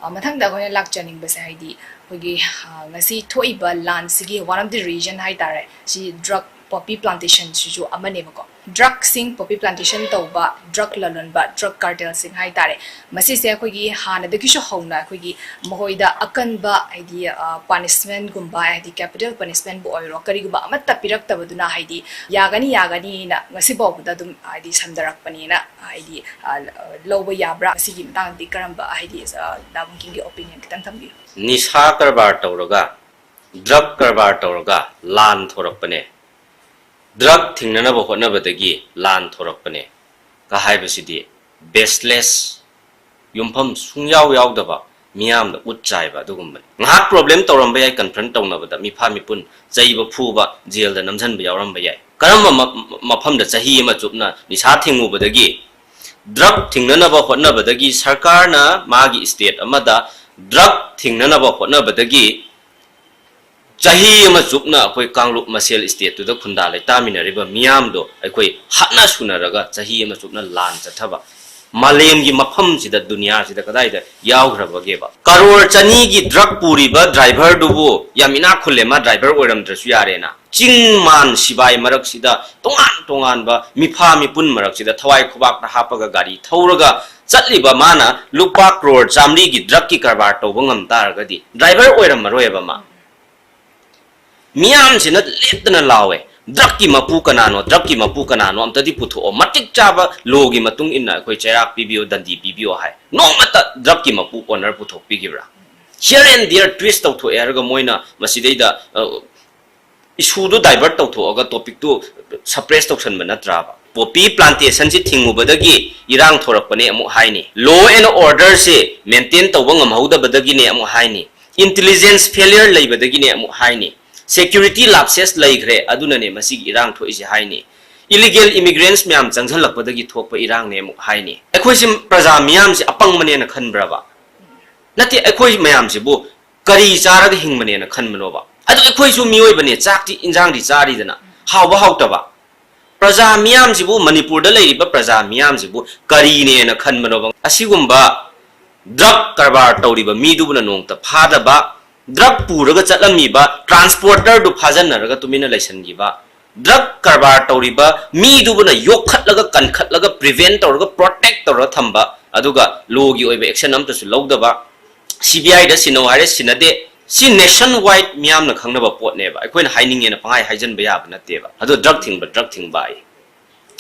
ꯑ, ꯃꯊꯪꯗ ꯑꯩꯈꯣꯏꯅ ꯂꯥꯛꯆꯅꯤꯡꯕꯁꯦ, ꯍꯥꯏꯗꯤ, ꯑꯩꯈꯣꯏꯒꯤ, ꯑ, ꯉꯁꯤ ꯊꯣꯛꯏꯕ ꯂꯥꯟꯁꯤꯒꯤ one of the reason ꯍꯥꯏ ꯇꯥꯔꯦ, ꯁꯤ drug poppy plantationꯁꯤꯁꯨ ꯑꯃꯅꯦꯕꯀꯣ꯫ Drugꯁꯤꯡ poppy plantation ꯇꯧꯕ, drug ꯂꯂꯣꯟꯕ, drug cartelꯁꯤꯡ ꯍꯥꯏ ꯇꯥꯔꯦ, ꯃꯁꯤꯁꯦ ꯑꯩꯈꯣꯏꯒꯤ ꯍꯥꯟꯅꯗꯒꯤꯁꯨ ꯍꯧꯅ ꯑꯩꯈꯣꯏꯒꯤ ꯃꯈꯣꯏꯗ ꯑꯀꯟꯕ, ꯍꯥꯏꯗꯤ, ꯑ, punishmentꯒꯨꯝꯕ, ꯍꯥꯏꯗꯤ capital punishmentꯕꯨ ꯑꯣꯏꯔꯣ, ꯀꯔꯤꯒꯨꯝꯕ ꯑꯃꯠꯇ ꯄꯤꯔꯛꯇꯕꯗꯨꯅ, ꯍꯥꯏꯗꯤ, ꯌꯥꯒꯅꯤ, ꯌꯥꯒꯅꯤꯅ ꯉꯁꯤ ꯐꯥꯎꯕꯗ ꯑꯗꯨꯝ, ꯍꯥꯏꯗꯤ, ꯁꯝꯗꯔꯛꯄꯅꯤꯅ, ꯍꯥꯏꯗꯤ, ꯑ, ꯂꯧꯕ ꯌꯥꯕ꯭ꯔꯥ? ꯃꯁꯤꯒꯤ ꯃꯇꯥꯡꯗꯗꯤ ꯀꯔꯝꯕ, ꯍꯥꯏꯗꯤ, ꯑ, ꯗꯥ ꯕꯨꯡꯀꯤꯝꯒꯤ opinion ꯈꯤꯇꯪ ꯊꯝꯕꯤꯌꯨ꯫ ꯅꯤꯁꯥ ꯀꯔꯕꯥꯔ ꯇꯧꯔꯒ, drug ꯀꯔꯕꯥꯔ ꯇꯧꯔꯒ ꯂꯥꯟ ꯊꯣꯔꯛꯄꯅꯦ꯫ Drug ꯊꯤꯡꯅꯅꯕ ꯍꯣꯠꯅꯕꯗꯒꯤ ꯂꯥꯟ ꯊꯣꯔꯛꯄꯅꯦ ꯀ ꯍꯥꯏꯕꯁꯤꯗꯤ baseless, ꯌꯨꯝꯐꯝ ꯁꯨꯡꯌꯥꯎ ꯌꯥꯎꯗꯕ, ꯃꯤꯌꯥꯝꯗ ꯎꯠ ꯆꯥꯏꯕ ꯑꯗꯨꯒꯨꯝꯕꯅꯤ꯫ ꯉꯥꯏꯍꯥꯛ problem ꯇꯧꯔꯝꯕ ꯌꯥꯏ, confront ꯇꯧꯅꯕꯗ ꯃꯤꯐꯥ ꯃꯤꯄꯨꯟ ꯆꯩꯕ, ꯐꯨꯕ, ꯖꯦꯜꯗ ꯅꯝꯁꯤꯟꯕ ꯌꯥꯎꯔꯝꯕ ꯌꯥꯏ꯫ ꯀꯔꯝꯕ ꯃ-, ꯃꯐꯝꯗ ꯆꯍꯤ ꯑꯃ ꯆꯨꯞꯅ ꯅꯤꯁꯥ ꯊꯤꯡꯉꯨꯕꯗꯒꯤ, drug ꯊꯤꯡꯅꯅꯕ ꯍꯣꯠꯅꯕꯗꯒꯤ ꯁꯔꯀꯥꯔꯅ ꯃꯥꯒꯤ state ꯑꯃꯗ drug ꯊꯤꯡꯅꯅꯕ ꯍꯣꯠꯅꯕꯗꯒꯤ ꯆꯍꯤ ꯑꯃ ꯆꯨꯞꯅ ꯑꯩꯈꯣꯏ ꯀꯥꯡꯂꯨꯞ ꯃꯁꯦꯜ stateꯇꯨꯗ ꯈꯨꯟꯗꯥ ꯂꯩꯇꯥꯃꯤꯟꯅꯔꯤꯕ ꯃꯤꯌꯥꯝꯗꯣ ꯑꯩꯈꯣꯏ ꯍꯥꯠꯅ ꯁꯨꯅꯔꯒ ꯆꯍꯤ ꯑꯃ ꯆꯨꯞꯅ ꯂꯥꯟ ꯆꯠꯊꯕ? ꯃꯥꯂꯦꯝꯒꯤ ꯃꯐꯝꯁꯤꯗ, ꯗꯨꯅꯤꯌꯥꯁꯤꯗ ꯀꯗꯥꯏꯗ ꯌꯥꯎꯈ꯭ꯔꯕꯒꯦꯕ? ꯀꯔꯣꯔ ꯆꯅꯤꯒꯤ ꯗ꯭ꯔꯒ ꯄꯨꯔꯤꯕ ꯗ꯭ꯔꯥꯏꯚꯔꯗꯨꯕꯨ ꯌꯥꯝ ꯏꯅꯥꯛ ꯈꯨꯜꯂꯦ, ꯃꯥ ꯗ꯭ꯔꯥꯏꯚꯔ ꯑꯣꯏꯔꯝꯗ꯭ꯔꯁꯨ ꯌꯥꯔꯦꯅ, ꯆꯤꯡ ꯃꯥꯟ ꯁꯤꯕꯥꯏ ꯃꯔꯛꯁꯤꯗ, ꯇꯣꯉꯥꯟ ꯇꯣꯉꯥꯟꯕ ꯃꯤꯐꯥ ꯃꯤꯄꯨꯟ ꯃꯔꯛꯁꯤꯗ ꯊꯋꯥꯏ ꯈꯨꯕꯥꯛꯇ ꯍꯥꯞꯄꯒ ꯒꯥꯔꯤ ꯊꯧꯔꯒ ꯆꯠꯂꯤꯕ ꯃꯥꯅ ꯂꯨꯄꯥ ꯀ꯭ꯔꯣꯔ ꯆꯥꯃꯔꯤꯒꯤ ꯗ꯭ꯔꯒꯀꯤ ꯀꯔꯕꯥꯔ ꯇꯧꯕ ꯉꯝ ꯇꯥꯔꯒꯗꯤ ꯗ꯭ꯔꯥꯏꯚꯔ ꯑꯣꯏꯔꯝꯃꯔꯣꯏꯕ ꯃꯥ꯫ ꯃꯤꯌꯥꯝꯁꯤꯅ ꯂꯦꯞꯇꯅ ꯂꯥꯎꯋꯦ, "ꯗ꯭ꯔꯒꯀꯤ ꯃꯄꯨ ꯀꯅꯥꯅꯣ? ꯗ꯭ꯔꯒꯀꯤ ꯃꯄꯨ ꯀꯅꯥꯅꯣ? ꯑꯝꯇꯗꯤ ꯄꯨꯊꯣꯛꯑꯣ꯫ ꯃꯇꯤꯛ ꯆꯥꯕ ꯂꯣꯒꯤ ꯃꯇꯨꯡ ꯏꯟꯅ ꯑꯩꯈꯣꯏ ꯆꯩꯔꯥꯛ ꯄꯤꯕꯤꯌꯣ, ꯗꯟꯗꯤ ꯄꯤꯕꯤꯌꯣ" ꯍꯥꯏ꯫ ꯅꯣꯡꯃꯇ ꯗ꯭ꯔꯒꯀꯤ ꯃꯄꯨ ꯑꯣꯅꯔ ꯄꯨꯊꯣꯛꯄꯤꯈꯤꯕ꯭ꯔꯥ? Here and there twist ꯇꯧꯊꯣꯛꯑꯦ ꯍꯥꯏꯔꯒ ꯃꯣꯏꯅ ꯃꯁꯤꯗꯩꯗ, ꯑ, ꯏꯁꯨꯗꯨ ꯗꯥꯏꯚꯔꯠ ꯇꯧꯊꯣꯛꯑꯒ ꯇꯣꯄꯤꯛꯇꯨ ꯁꯄ꯭ꯔꯦꯁ ꯇꯧꯁꯟꯕ ꯅꯠꯇ꯭ꯔꯥꯕ? ꯄꯣꯄꯤ ꯄ꯭ꯂꯥꯟꯇꯦꯁꯟꯁꯤ ꯊꯤꯡꯉꯨꯕꯗꯒꯤ ꯏꯔꯥꯡ ꯊꯣꯔꯛꯄꯅꯦ ꯑꯃꯨꯛ ꯍꯥꯏꯅꯤ, ꯂꯣ ꯑꯦꯟ ꯑꯣꯔꯗꯔꯁꯤ ꯃꯦꯟꯇꯦꯟ ꯇꯧꯕ ꯉꯝꯍꯧꯗꯕꯗꯒꯤꯅꯦ ꯑꯃꯨꯛ ꯍꯥꯏꯅꯤ, ꯏꯟꯇꯦꯂꯤꯖꯦꯟꯁ ꯐꯦꯂꯤꯌꯔ ꯂꯩꯕꯗꯒꯤꯅꯦ ꯑꯃꯨꯛ ꯍꯥꯏꯅꯤ, ꯁꯦꯀ꯭ꯌꯨꯔꯤꯇꯤ ꯂꯥꯞꯁꯦꯁ ꯂꯩꯈ꯭ꯔꯦ ꯑꯗꯨꯅꯅꯦ ꯃꯁꯤꯒꯤ ꯏꯔꯥꯡ ꯊꯣꯛꯏꯁꯦ ꯍꯥꯏꯅꯤ, ꯏꯂꯤꯒꯦꯜ ꯏꯃꯤꯒ꯭ꯔꯦꯟꯁ ꯃꯌꯥꯝ ꯆꯪꯁꯤꯜꯂꯛꯄꯗꯒꯤ ꯊꯣꯛꯄ ꯏꯔꯥꯡꯅꯦ ꯑꯃꯨꯛ ꯍꯥꯏꯅꯤ꯫ ꯑꯩꯈꯣꯏꯁꯤ ꯄ꯭ꯔꯖꯥ ꯃꯤꯌꯥꯝꯁꯤ ꯑꯄꯪꯕꯅꯦꯅ ꯈꯟꯕ꯭ꯔꯕ? ꯅꯠꯇꯦ, ꯑꯩꯈꯣꯏ ꯃꯌꯥꯝꯁꯤꯕꯨ ꯀꯔꯤ ꯆꯥꯔꯒ ꯍꯤꯡꯕꯅꯦꯅ ꯈꯟꯕꯅꯣꯕ? ꯑꯗꯣ ꯑꯩꯈꯣꯏꯁꯨ ꯃꯤꯑꯣꯏꯕꯅꯦ, ꯆꯥꯛꯇꯤ, ꯏꯟꯖꯥꯡꯗꯤ ꯆꯥꯔꯤꯗꯅ, ꯍꯥꯎꯕ ꯍꯥꯎꯇꯕ? ꯄ꯭ꯔꯖꯥ ꯃꯤꯌꯥꯝꯁꯤꯕꯨ, ꯃꯅꯤꯄꯨꯔꯗ ꯂꯩꯔꯤꯕ ꯄ꯭ꯔꯖꯥ ꯃꯤꯌꯥꯝꯁꯤꯕꯨ ꯀꯔꯤꯅꯦꯅ ꯈꯟꯕꯅꯣꯕ? ꯑꯁꯤꯒꯨꯝꯕ ꯗ꯭ꯔꯒ ꯀꯔꯕꯥꯔ ꯇꯧꯔꯤꯕ ꯃꯤꯗꯨꯕꯨꯅ ꯅꯣꯡꯃꯇ ꯐꯥꯗꯕ, ꯗ꯭ꯔꯒ ꯄꯨꯔꯒ ꯆꯠꯂꯝꯃꯤꯕ ꯇ꯭ꯔꯥꯟꯁꯄꯣꯔꯇꯔꯗꯨ ꯐꯥꯖꯟꯅꯔꯒ ꯇꯨꯃꯤꯟꯅ ꯂꯩꯁꯟꯈꯤꯕ, ꯗ꯭ꯔꯒ ꯀꯔꯕꯥꯔ ꯇꯧꯔꯤꯕ ꯃꯤꯗꯨꯕꯨꯅ ꯌꯣꯛꯈꯠꯂꯒ, ꯀꯟꯈꯠꯂꯒ, ꯄ꯭ꯔꯤꯚꯦꯟ ꯇꯧꯔꯒ, ꯄ꯭ꯔꯣꯇꯦꯛ ꯇꯧꯔꯒ ꯊꯝꯕ, ꯑꯗꯨꯒ ꯂꯣꯒꯤ ꯑꯣꯏꯕ ꯑꯦꯛꯁꯟ ꯑꯝꯇꯁꯨ ꯂꯧꯗꯕ, ꯁꯤ ꯕꯤ ꯑꯥꯏꯗ ꯁꯤꯟꯅꯧ ꯍꯥꯏꯔꯦ, ꯁꯤꯟꯅꯗꯦ꯫ ꯁꯤ ꯅꯦꯁꯟ ꯋꯥꯏꯗ ꯃꯤꯌꯥꯝꯅ ꯈꯪꯅꯕ ꯄꯣꯠꯅꯦꯕ, ꯑꯩꯈꯣꯏꯅ ꯍꯥꯏꯅꯤꯡꯉꯦꯅ ꯄꯪꯍꯥꯏ ꯍꯥꯏꯖꯟꯕ ꯌꯥꯕ ꯅꯠꯇꯦꯕ꯫ ꯑꯗꯣ ꯗ꯭ꯔꯒ ꯊꯤꯡꯕ, ꯗ꯭ꯔꯒ ꯊꯤꯡꯕ ꯍꯥꯏ꯫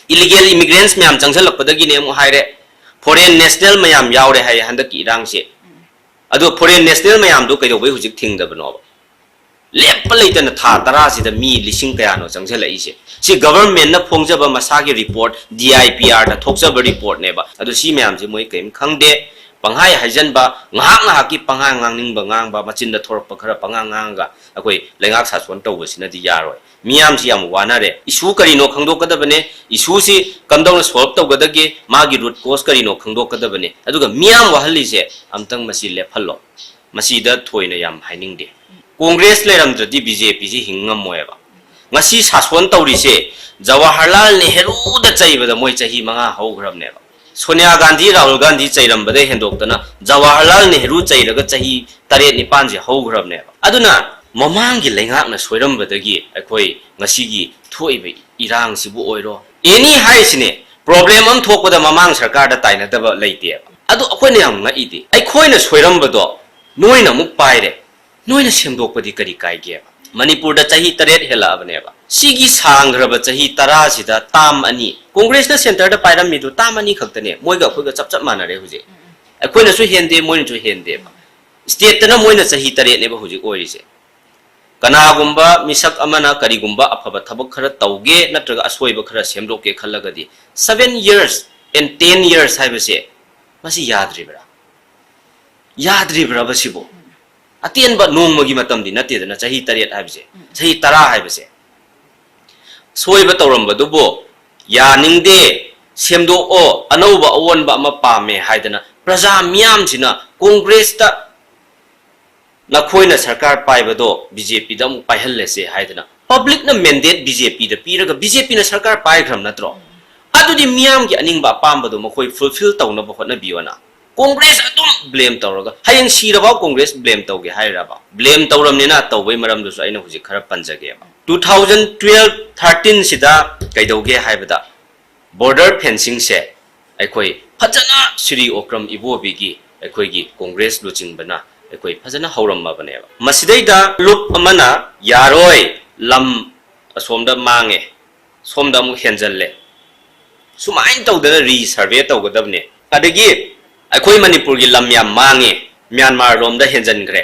ꯏꯂꯤꯒꯦꯜ ꯏꯃꯤꯒ꯭ꯔꯦꯟꯁ ꯃꯌꯥꯝ ꯆꯪꯁꯤꯜꯂꯛꯄꯗꯒꯤꯅꯦ ꯑꯃꯨꯛ ꯍꯥꯏꯔꯦ, ꯐꯣꯔꯦꯟ ꯅꯦꯁꯅꯦꯜ ꯃꯌꯥꯝ ꯌꯥꯎꯔꯦ ꯍꯥꯏꯌꯦ ꯍꯟꯗꯛꯀꯤ ꯏꯔꯥꯡꯁꯦ꯫ ꯑꯗꯣ ꯐꯣꯔꯦꯟ ꯅꯦꯁꯅꯦꯜ ꯃꯌꯥꯝꯗꯣ ꯀꯩꯗꯧꯕꯩ ꯍꯧꯖꯤꯛ ꯊꯤꯡꯗꯕꯅꯣꯕ? ꯂꯦꯞꯄ ꯂꯩꯇꯅ ꯊꯥ ꯇꯔꯥꯁꯤꯗ ꯃꯤ ꯂꯤꯁꯤꯡ ꯀꯌꯥꯅꯣ ꯆꯪꯁꯤꯜꯂꯛꯏꯁꯦ? ꯁꯤ ꯒꯚꯔꯟꯃꯦꯟꯠꯅ ꯐꯣꯡꯖꯕ ꯃꯁꯥꯒꯤ ꯔꯤꯄꯣꯔꯠ, ꯗꯤ ꯑꯥꯏ ꯄꯤ ꯑꯥꯔꯗ ꯊꯣꯛꯆꯕ ꯔꯤꯄꯣꯔꯠꯅꯦꯕ꯫ ꯑꯗꯨ ꯁꯤ ꯃꯌꯥꯝꯁꯦ ꯃꯣꯏ ꯀꯔꯤꯝ ꯈꯪꯗꯦ꯫ ꯄꯪꯍꯥꯏ ꯍꯥꯏꯖꯟꯕ, ꯉꯥꯏꯍꯥꯛ ꯉꯥꯏꯍꯥꯛꯀꯤ ꯄꯪꯉꯥꯡ ꯉꯥꯡꯅꯤꯡꯕ ꯉꯥꯡꯕ, ꯃꯆꯤꯟꯗ ꯊꯣꯔꯛꯄ ꯈꯔ ꯄꯪꯉꯥꯡ ꯉꯥꯡꯉꯒ ꯑꯩꯈꯣꯏ ꯂꯩꯉꯥꯛ ꯁꯥꯁꯣꯟ ꯇꯧꯕꯁꯤꯅꯗꯤ ꯌꯥꯔꯣꯏ꯫ ꯃꯤꯌꯥꯝꯁꯤ ꯌꯥꯝ ꯋꯥꯅꯔꯦ꯫ ꯏꯁꯨ ꯀꯔꯤꯅꯣ ꯈꯪꯗꯣꯛꯀꯗꯕꯅꯦ, ꯏꯁꯨꯁꯤ ꯀꯝꯗꯧꯅ ꯁꯣꯜꯕ ꯇꯧꯒꯗꯒꯦ, ꯃꯥꯒꯤ ꯔꯨꯠ ꯀꯣꯁ ꯀꯔꯤꯅꯣ ꯈꯪꯗꯣꯛꯀꯗꯕꯅꯦ꯫ ꯑꯗꯨꯒ ꯃꯤꯌꯥꯝ ꯋꯥꯍꯜꯂꯤꯁꯦ ꯑꯝꯇꯪ ꯃꯁꯤ ꯂꯦꯞꯍꯜꯂꯣ꯫ ꯃꯁꯤꯗ ꯊꯣꯏꯅ ꯌꯥꯝ ꯍꯥꯏꯅꯤꯡꯗꯦ꯫ ꯀꯣꯡꯒ꯭ꯔꯦꯁ ꯂꯩꯔꯝꯗ꯭ꯔꯗꯤ ꯕꯤ ꯖꯦ ꯄꯤꯁꯤ ꯍꯤꯡ ꯉꯝꯃꯣꯏꯕ꯫ ꯉꯁꯤ ꯁꯥꯁꯣꯟ ꯇꯧꯔꯤꯁꯦ ꯖꯋꯥꯍꯔꯂꯥꯜ ꯅꯦꯍꯔꯨꯗ ꯆꯩꯕꯗ ꯃꯣꯏ ꯆꯍꯤ ꯃꯉꯥ ꯍꯧꯈ꯭ꯔꯕꯅꯦꯕ꯫ ꯁꯣꯅꯤꯌꯥ ꯒꯥꯟꯙꯤ, ꯔꯥꯍꯨꯜ ꯒꯥꯟꯙꯤ ꯆꯩꯔꯝꯕꯗꯩ ꯍꯦꯟꯗꯣꯛꯇꯅ ꯖꯋꯥꯍꯔꯂꯥꯜ ꯅꯦꯍꯔꯨ ꯆꯩꯔꯒ ꯆꯍꯤ ꯇꯔꯦꯠ ꯅꯤꯄꯥꯟꯁꯦ ꯍꯧꯈ꯭ꯔꯕꯅꯦꯕ꯫ ꯑꯗꯨꯅ ꯃꯃꯥꯡꯒꯤ ꯂꯩꯉꯥꯛꯅ ꯁꯣꯏꯔꯝꯕꯗꯒꯤ ꯑꯩꯈꯣꯏ ꯉꯁꯤꯒꯤ ꯊꯣꯛꯏꯕ ꯏꯔꯥꯡꯁꯤꯕꯨ ꯑꯣꯏꯔꯣ, ꯑꯦꯅꯤ ꯍꯥꯏꯁꯤꯅꯦ, ꯄ꯭ꯔꯣꯕ꯭ꯂꯦꯝ ꯑꯃ ꯊꯣꯛꯄꯗ ꯃꯃꯥꯡ ꯁꯔꯀꯥꯔꯗ ꯇꯥꯏꯅꯗꯕ ꯂꯩꯇꯦꯕ꯫ ꯑꯗꯨ ꯑꯩꯈꯣꯏꯅ ꯌꯥꯝ ꯉꯛꯏꯗꯤ, ꯑꯩꯈꯣꯏꯅ ꯁꯣꯏꯔꯝꯕꯗꯣ ꯅꯣꯏꯅ ꯑꯃꯨꯛ ꯄꯥꯏꯔꯦ, ꯅꯣꯏꯅ ꯁꯦꯝꯗꯣꯛꯄꯗꯤ ꯀꯔꯤ ꯀꯥꯏꯒꯦꯕ? ꯃꯅꯤꯄꯨꯔꯗ ꯆꯍꯤ ꯇꯔꯦꯠ ꯍꯦꯜꯂꯛꯑꯕꯅꯦꯕ꯫ ꯁꯤꯒꯤ ꯁꯥꯡꯈ꯭ꯔꯕ ꯆꯍꯤ ꯇꯔꯥꯁꯤꯗ ꯇꯥꯝ ꯑꯅꯤ, ꯀꯣꯡꯒ꯭ꯔꯦꯁꯅ ꯁꯦꯟꯇꯔꯗ ꯄꯥꯏꯔꯝꯃꯤꯗꯣ ꯇꯥꯝ ꯑꯅꯤ ꯈꯛꯇꯅꯦ, ꯃꯣꯏꯒ ꯑꯩꯈꯣꯏꯒ ꯆꯞ ꯆꯞ ꯃꯥꯟꯅꯔꯦ ꯍꯧꯖꯤꯛ꯫ ꯑꯩꯈꯣꯏꯅꯁꯨ ꯍꯦꯟꯗꯦ, ꯃꯣꯏꯅꯁꯨ ꯍꯦꯟꯗꯦꯕ꯫ ꯁ꯭ꯇꯦꯠꯇꯅ ꯃꯣꯏꯅ ꯆꯍꯤ ꯇꯔꯦꯠꯅꯦꯕ ꯍꯧꯖꯤꯛ ꯑꯣꯏꯔꯤꯁꯦ꯫ ꯀꯅꯥꯒꯨꯝꯕ ꯃꯤꯁꯛ ꯑꯃꯅ ꯀꯔꯤꯒꯨꯝꯕ ꯑꯐꯕ ꯊꯕꯛ ꯈꯔ ꯇꯧꯒꯦ ꯅꯠꯇ꯭ꯔꯒ ꯑꯁꯣꯏꯕ ꯈꯔ ꯁꯦꯝꯗꯣꯛꯀꯦ ꯈꯜꯂꯒꯗꯤ, seven years and ten years ꯍꯥꯏꯕꯁꯦ ꯃꯁꯤ ꯌꯥꯗ꯭ꯔꯤꯕ꯭ꯔꯥ? ꯌꯥꯗ꯭ꯔꯤꯕ꯭ꯔꯕ ꯁꯤꯕꯨ? ꯑꯇꯦꯟꯕ ꯅꯣꯡꯃꯒꯤ ꯃꯇꯝꯗꯤ ꯅꯠꯇꯦꯗꯅ, ꯆꯍꯤ ꯇꯔꯦꯠ ꯍꯥꯏꯕꯁꯦ, ꯆꯍꯤ ꯇꯔꯥ ꯍꯥꯏꯕꯁꯦ꯫ ꯁꯣꯏꯕ ꯇꯧꯔꯝꯕꯗꯨꯕꯨ ꯌꯥꯅꯤꯡꯗꯦ, ꯁꯦꯝꯗꯣꯛꯑꯣ, ꯑꯅꯧꯕ ꯑꯑꯣꯟꯕ ꯑꯃ ꯄꯥꯝꯃꯦ ꯍꯥꯏꯗꯅ ꯄ꯭ꯔꯖꯥ ꯃꯤꯌꯥꯝꯁꯤꯅ ꯀꯣꯡꯒ꯭ꯔꯦꯁꯇ ꯅꯈꯣꯏꯅ ꯁꯔꯀꯥꯔ ꯄꯥꯏꯕꯗꯣ ꯕꯤ ꯖꯦ ꯄꯤꯗ ꯑꯃꯨꯛ ꯄꯥꯏꯍꯜꯂꯁꯦ ꯍꯥꯏꯗꯅ ꯄꯕ꯭ꯂꯤꯛꯅ ꯃꯦꯟꯗꯦꯠ ꯕꯤ ꯖꯦ ꯄꯤꯗ ꯄꯤꯔꯒ ꯕꯤ ꯖꯦ ꯄꯤꯅ ꯁꯔꯀꯥꯔ ꯄꯥꯏꯈ꯭ꯔꯕ ꯅꯠꯇ꯭ꯔꯣ? ꯑꯗꯨꯗꯤ ꯃꯤꯌꯥꯝꯒꯤ ꯑꯅꯤꯡꯕ ꯑꯄꯥꯝꯕꯗꯣ ꯃꯈꯣꯏ ꯐꯨꯜꯐꯤꯜ ꯇꯧꯅꯕ ꯍꯣꯠꯅꯕꯤꯌꯣꯅ꯫ ꯀꯣꯡꯒ꯭ꯔꯦꯁ ꯑꯗꯨꯝ ꯕ꯭ꯂꯦꯝ ꯇꯧꯔꯒ ꯍꯌꯦꯡ ꯁꯤꯔꯐꯥꯎ ꯀꯣꯡꯒ꯭ꯔꯦꯁ ꯕ꯭ꯂꯦꯝ ꯇꯧꯒꯦ ꯍꯥꯏꯔꯕ? ꯕ꯭ꯂꯦꯝ ꯇꯧꯔꯝꯅꯤꯅ ꯇꯧꯕꯩ ꯃꯔꯝꯗꯨꯁꯨ ꯑꯩꯅ ꯍꯧꯖꯤꯛ ꯈꯔ ꯄꯟꯖꯒꯦꯕ꯫ Two thousand twelve thirteen ꯁꯤꯗ ꯀꯩꯗꯧꯒꯦ ꯍꯥꯏꯕꯗ, ꯕꯣꯔꯗꯔ ꯐꯦꯟꯁꯤꯡꯁꯦ ꯑꯩꯈꯣꯏ ꯐꯖꯅ ꯁ꯭ꯔꯤ ꯑꯣꯀ꯭ꯔꯝ ꯏꯕꯣꯕꯤꯒꯤ ꯑꯩꯈꯣꯏꯒꯤ ꯀꯣꯡꯒ꯭ꯔꯦꯁ ꯂꯨꯆꯤꯡꯕꯅ ꯑꯩꯈꯣꯏ ꯐꯖꯅ ꯍꯧꯔꯝꯃꯕꯅꯦꯕ꯫ ꯃꯁꯤꯗꯩꯗ ꯂꯨꯞ ꯑꯃꯅ ꯌꯥꯔꯣꯏ, ꯂꯝ ꯑꯁꯣꯝꯗ ꯃꯥꯡꯉꯦ, ꯁꯣꯝꯗ ꯑꯃꯨꯛ ꯍꯦꯟꯖꯜꯂꯦ, ꯁꯨꯃꯥꯏꯅ ꯇꯧꯗꯅ ꯔꯤ ꯁꯔꯚꯦ ꯇꯧꯒꯗꯕꯅꯦ꯫ ꯑꯗꯒꯤ ꯑꯩꯈꯣꯏ ꯃꯅꯤꯄꯨꯔꯒꯤ ꯂꯝ ꯌꯥꯝ ꯃꯥꯡꯉꯦ, ꯃ꯭ꯌꯥꯟꯃꯥꯔ ꯂꯣꯝꯗ ꯍꯦꯟꯖꯟꯈ꯭ꯔꯦ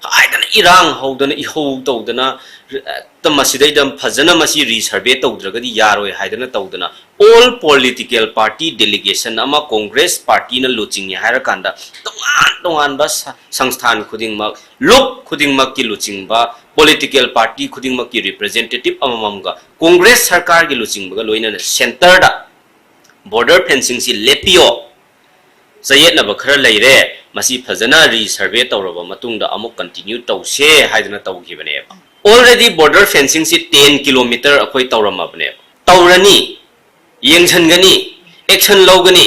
ꯍꯥꯏꯗꯅ ꯏꯔꯥꯡ ꯍꯧꯗꯅ ꯏꯍꯧ ꯇꯧꯗꯅ, ꯍꯦꯛꯇ ꯃꯁꯤꯗꯩꯗ ꯐꯖꯅ ꯃꯁꯤ ꯔꯤ ꯁꯔꯚꯦ ꯇꯧꯗ꯭ꯔꯒꯗꯤ ꯌꯥꯔꯣꯏ ꯍꯥꯏꯗꯅ ꯇꯧꯗꯅ, all political party delegation ꯑꯃ ꯀꯣꯡꯒ꯭ꯔꯦꯁ ꯄꯥꯔꯇꯤꯅ ꯂꯨꯆꯤꯡꯉꯦ ꯍꯥꯏꯔꯀꯥꯟꯗ, ꯇꯣꯉꯥꯟ ꯇꯣꯉꯥꯟꯕ ꯁ-, ꯁꯪꯁꯊꯥꯟ ꯈꯨꯗꯤꯡꯃꯛ, ꯂꯨꯞ ꯈꯨꯗꯤꯡꯃꯛꯀꯤ ꯂꯨꯆꯤꯡꯕ, ꯄꯣꯂꯤꯇꯤꯀꯦꯜ ꯄꯥꯔꯇꯤ ꯈꯨꯗꯤꯡꯃꯛꯀꯤ ꯔꯤꯄ꯭ꯔꯖꯦꯟꯇꯦꯇꯤꯚ ꯑꯃꯃꯝꯒ ꯀꯣꯡꯒ꯭ꯔꯦꯁ ꯁꯔꯀꯥꯔꯒꯤ ꯂꯨꯆꯤꯡꯕꯒ ꯂꯣꯏꯅꯅ ꯁꯦꯟꯇꯔꯗ ꯕꯣꯔꯗꯔ ꯐꯦꯟꯁꯤꯡꯁꯤ ꯂꯦꯞꯄꯤꯌꯣ, ꯆꯌꯦꯠꯅꯕ ꯈꯔ ꯂꯩꯔꯦ, ꯃꯁꯤ ꯐꯖꯅ ꯔꯤ ꯁꯔꯚꯦ ꯇꯧꯔꯕ ꯃꯇꯨꯡꯗ ꯑꯃꯨꯛ ꯀꯟꯇꯤꯅ꯭ꯌꯨ ꯇꯧꯁꯦ ꯍꯥꯏꯗꯅ ꯇꯧꯈꯤꯕꯅꯦꯕ꯫ Already border fencingꯁꯤ ten kilometre ꯑꯩꯈꯣꯏ ꯇꯧꯔꯝꯃꯕꯅꯦꯕ꯫ ꯇꯧꯔꯅꯤ, ꯌꯦꯡꯁꯤꯟꯒꯅꯤ, ꯑꯦꯛꯁꯟ ꯂꯧꯒꯅꯤ,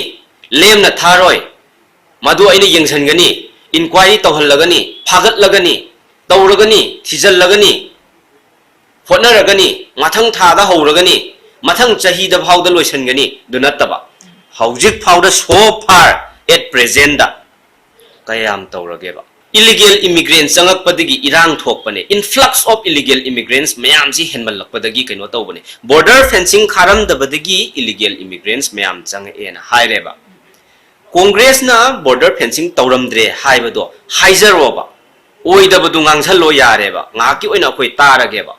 ꯂꯦꯝꯅ ꯊꯥꯔꯣꯏ, ꯃꯗꯨ ꯑꯩꯅ ꯌꯦꯡꯁꯤꯟꯒꯅꯤ, ꯏꯟꯀ꯭ꯋꯥꯏꯔꯤ ꯇꯧꯍꯜꯂꯒꯅꯤ, ꯐꯥꯒꯠꯂꯒꯅꯤ, ꯇꯧꯔꯒꯅꯤ, ꯊꯤꯖꯤꯜꯂꯒꯅꯤ, ꯍꯣꯠꯅꯔꯒꯅꯤ, ꯃꯊꯪ ꯊꯥꯗ ꯍꯧꯔꯒꯅꯤ, ꯃꯊꯪ ꯆꯍꯤꯗ ꯐꯥꯎꯗ ꯂꯣꯏꯁꯤꯟꯒꯅꯤ꯫ ꯑꯗꯨ ꯅꯠꯇꯕ, ꯍꯧꯖꯤꯛ ꯐꯥꯎꯗ, so far, at presentꯗ ꯀꯌꯥꯝ ꯇꯧꯔꯒꯦꯕ? Illegal immigrant ꯆꯪꯉꯛꯄꯗꯒꯤ ꯏꯔꯥꯡ ꯊꯣꯛꯄꯅꯦ, influx of illegal immigrants ꯃꯌꯥꯝꯁꯤ ꯍꯦꯟꯃꯜꯂꯛꯄꯗꯒꯤ ꯀꯩꯅꯣ ꯇꯧꯕꯅꯦ, border fencing ꯈꯥꯔꯝꯗꯕꯗꯒꯤ illegal immigrants ꯃꯌꯥꯝ ꯆꯪꯉꯛꯑꯦꯅ ꯍꯥꯏꯔꯦꯕ꯫ ꯀꯣꯡꯒ꯭ꯔꯦꯁꯅ border fencing ꯇꯧꯔꯝꯗ꯭ꯔꯦ ꯍꯥꯏꯕꯗꯣ ꯍꯥꯏꯖꯔꯣꯕ, ꯑꯣꯏꯗꯕꯗꯨ ꯉꯥꯡꯁꯜꯂꯣ ꯌꯥꯔꯦꯕ, ꯉꯥꯏꯍꯥꯛꯀꯤ ꯑꯣꯏꯅ ꯑꯩꯈꯣꯏ ꯇꯥꯔꯒꯦꯕ꯫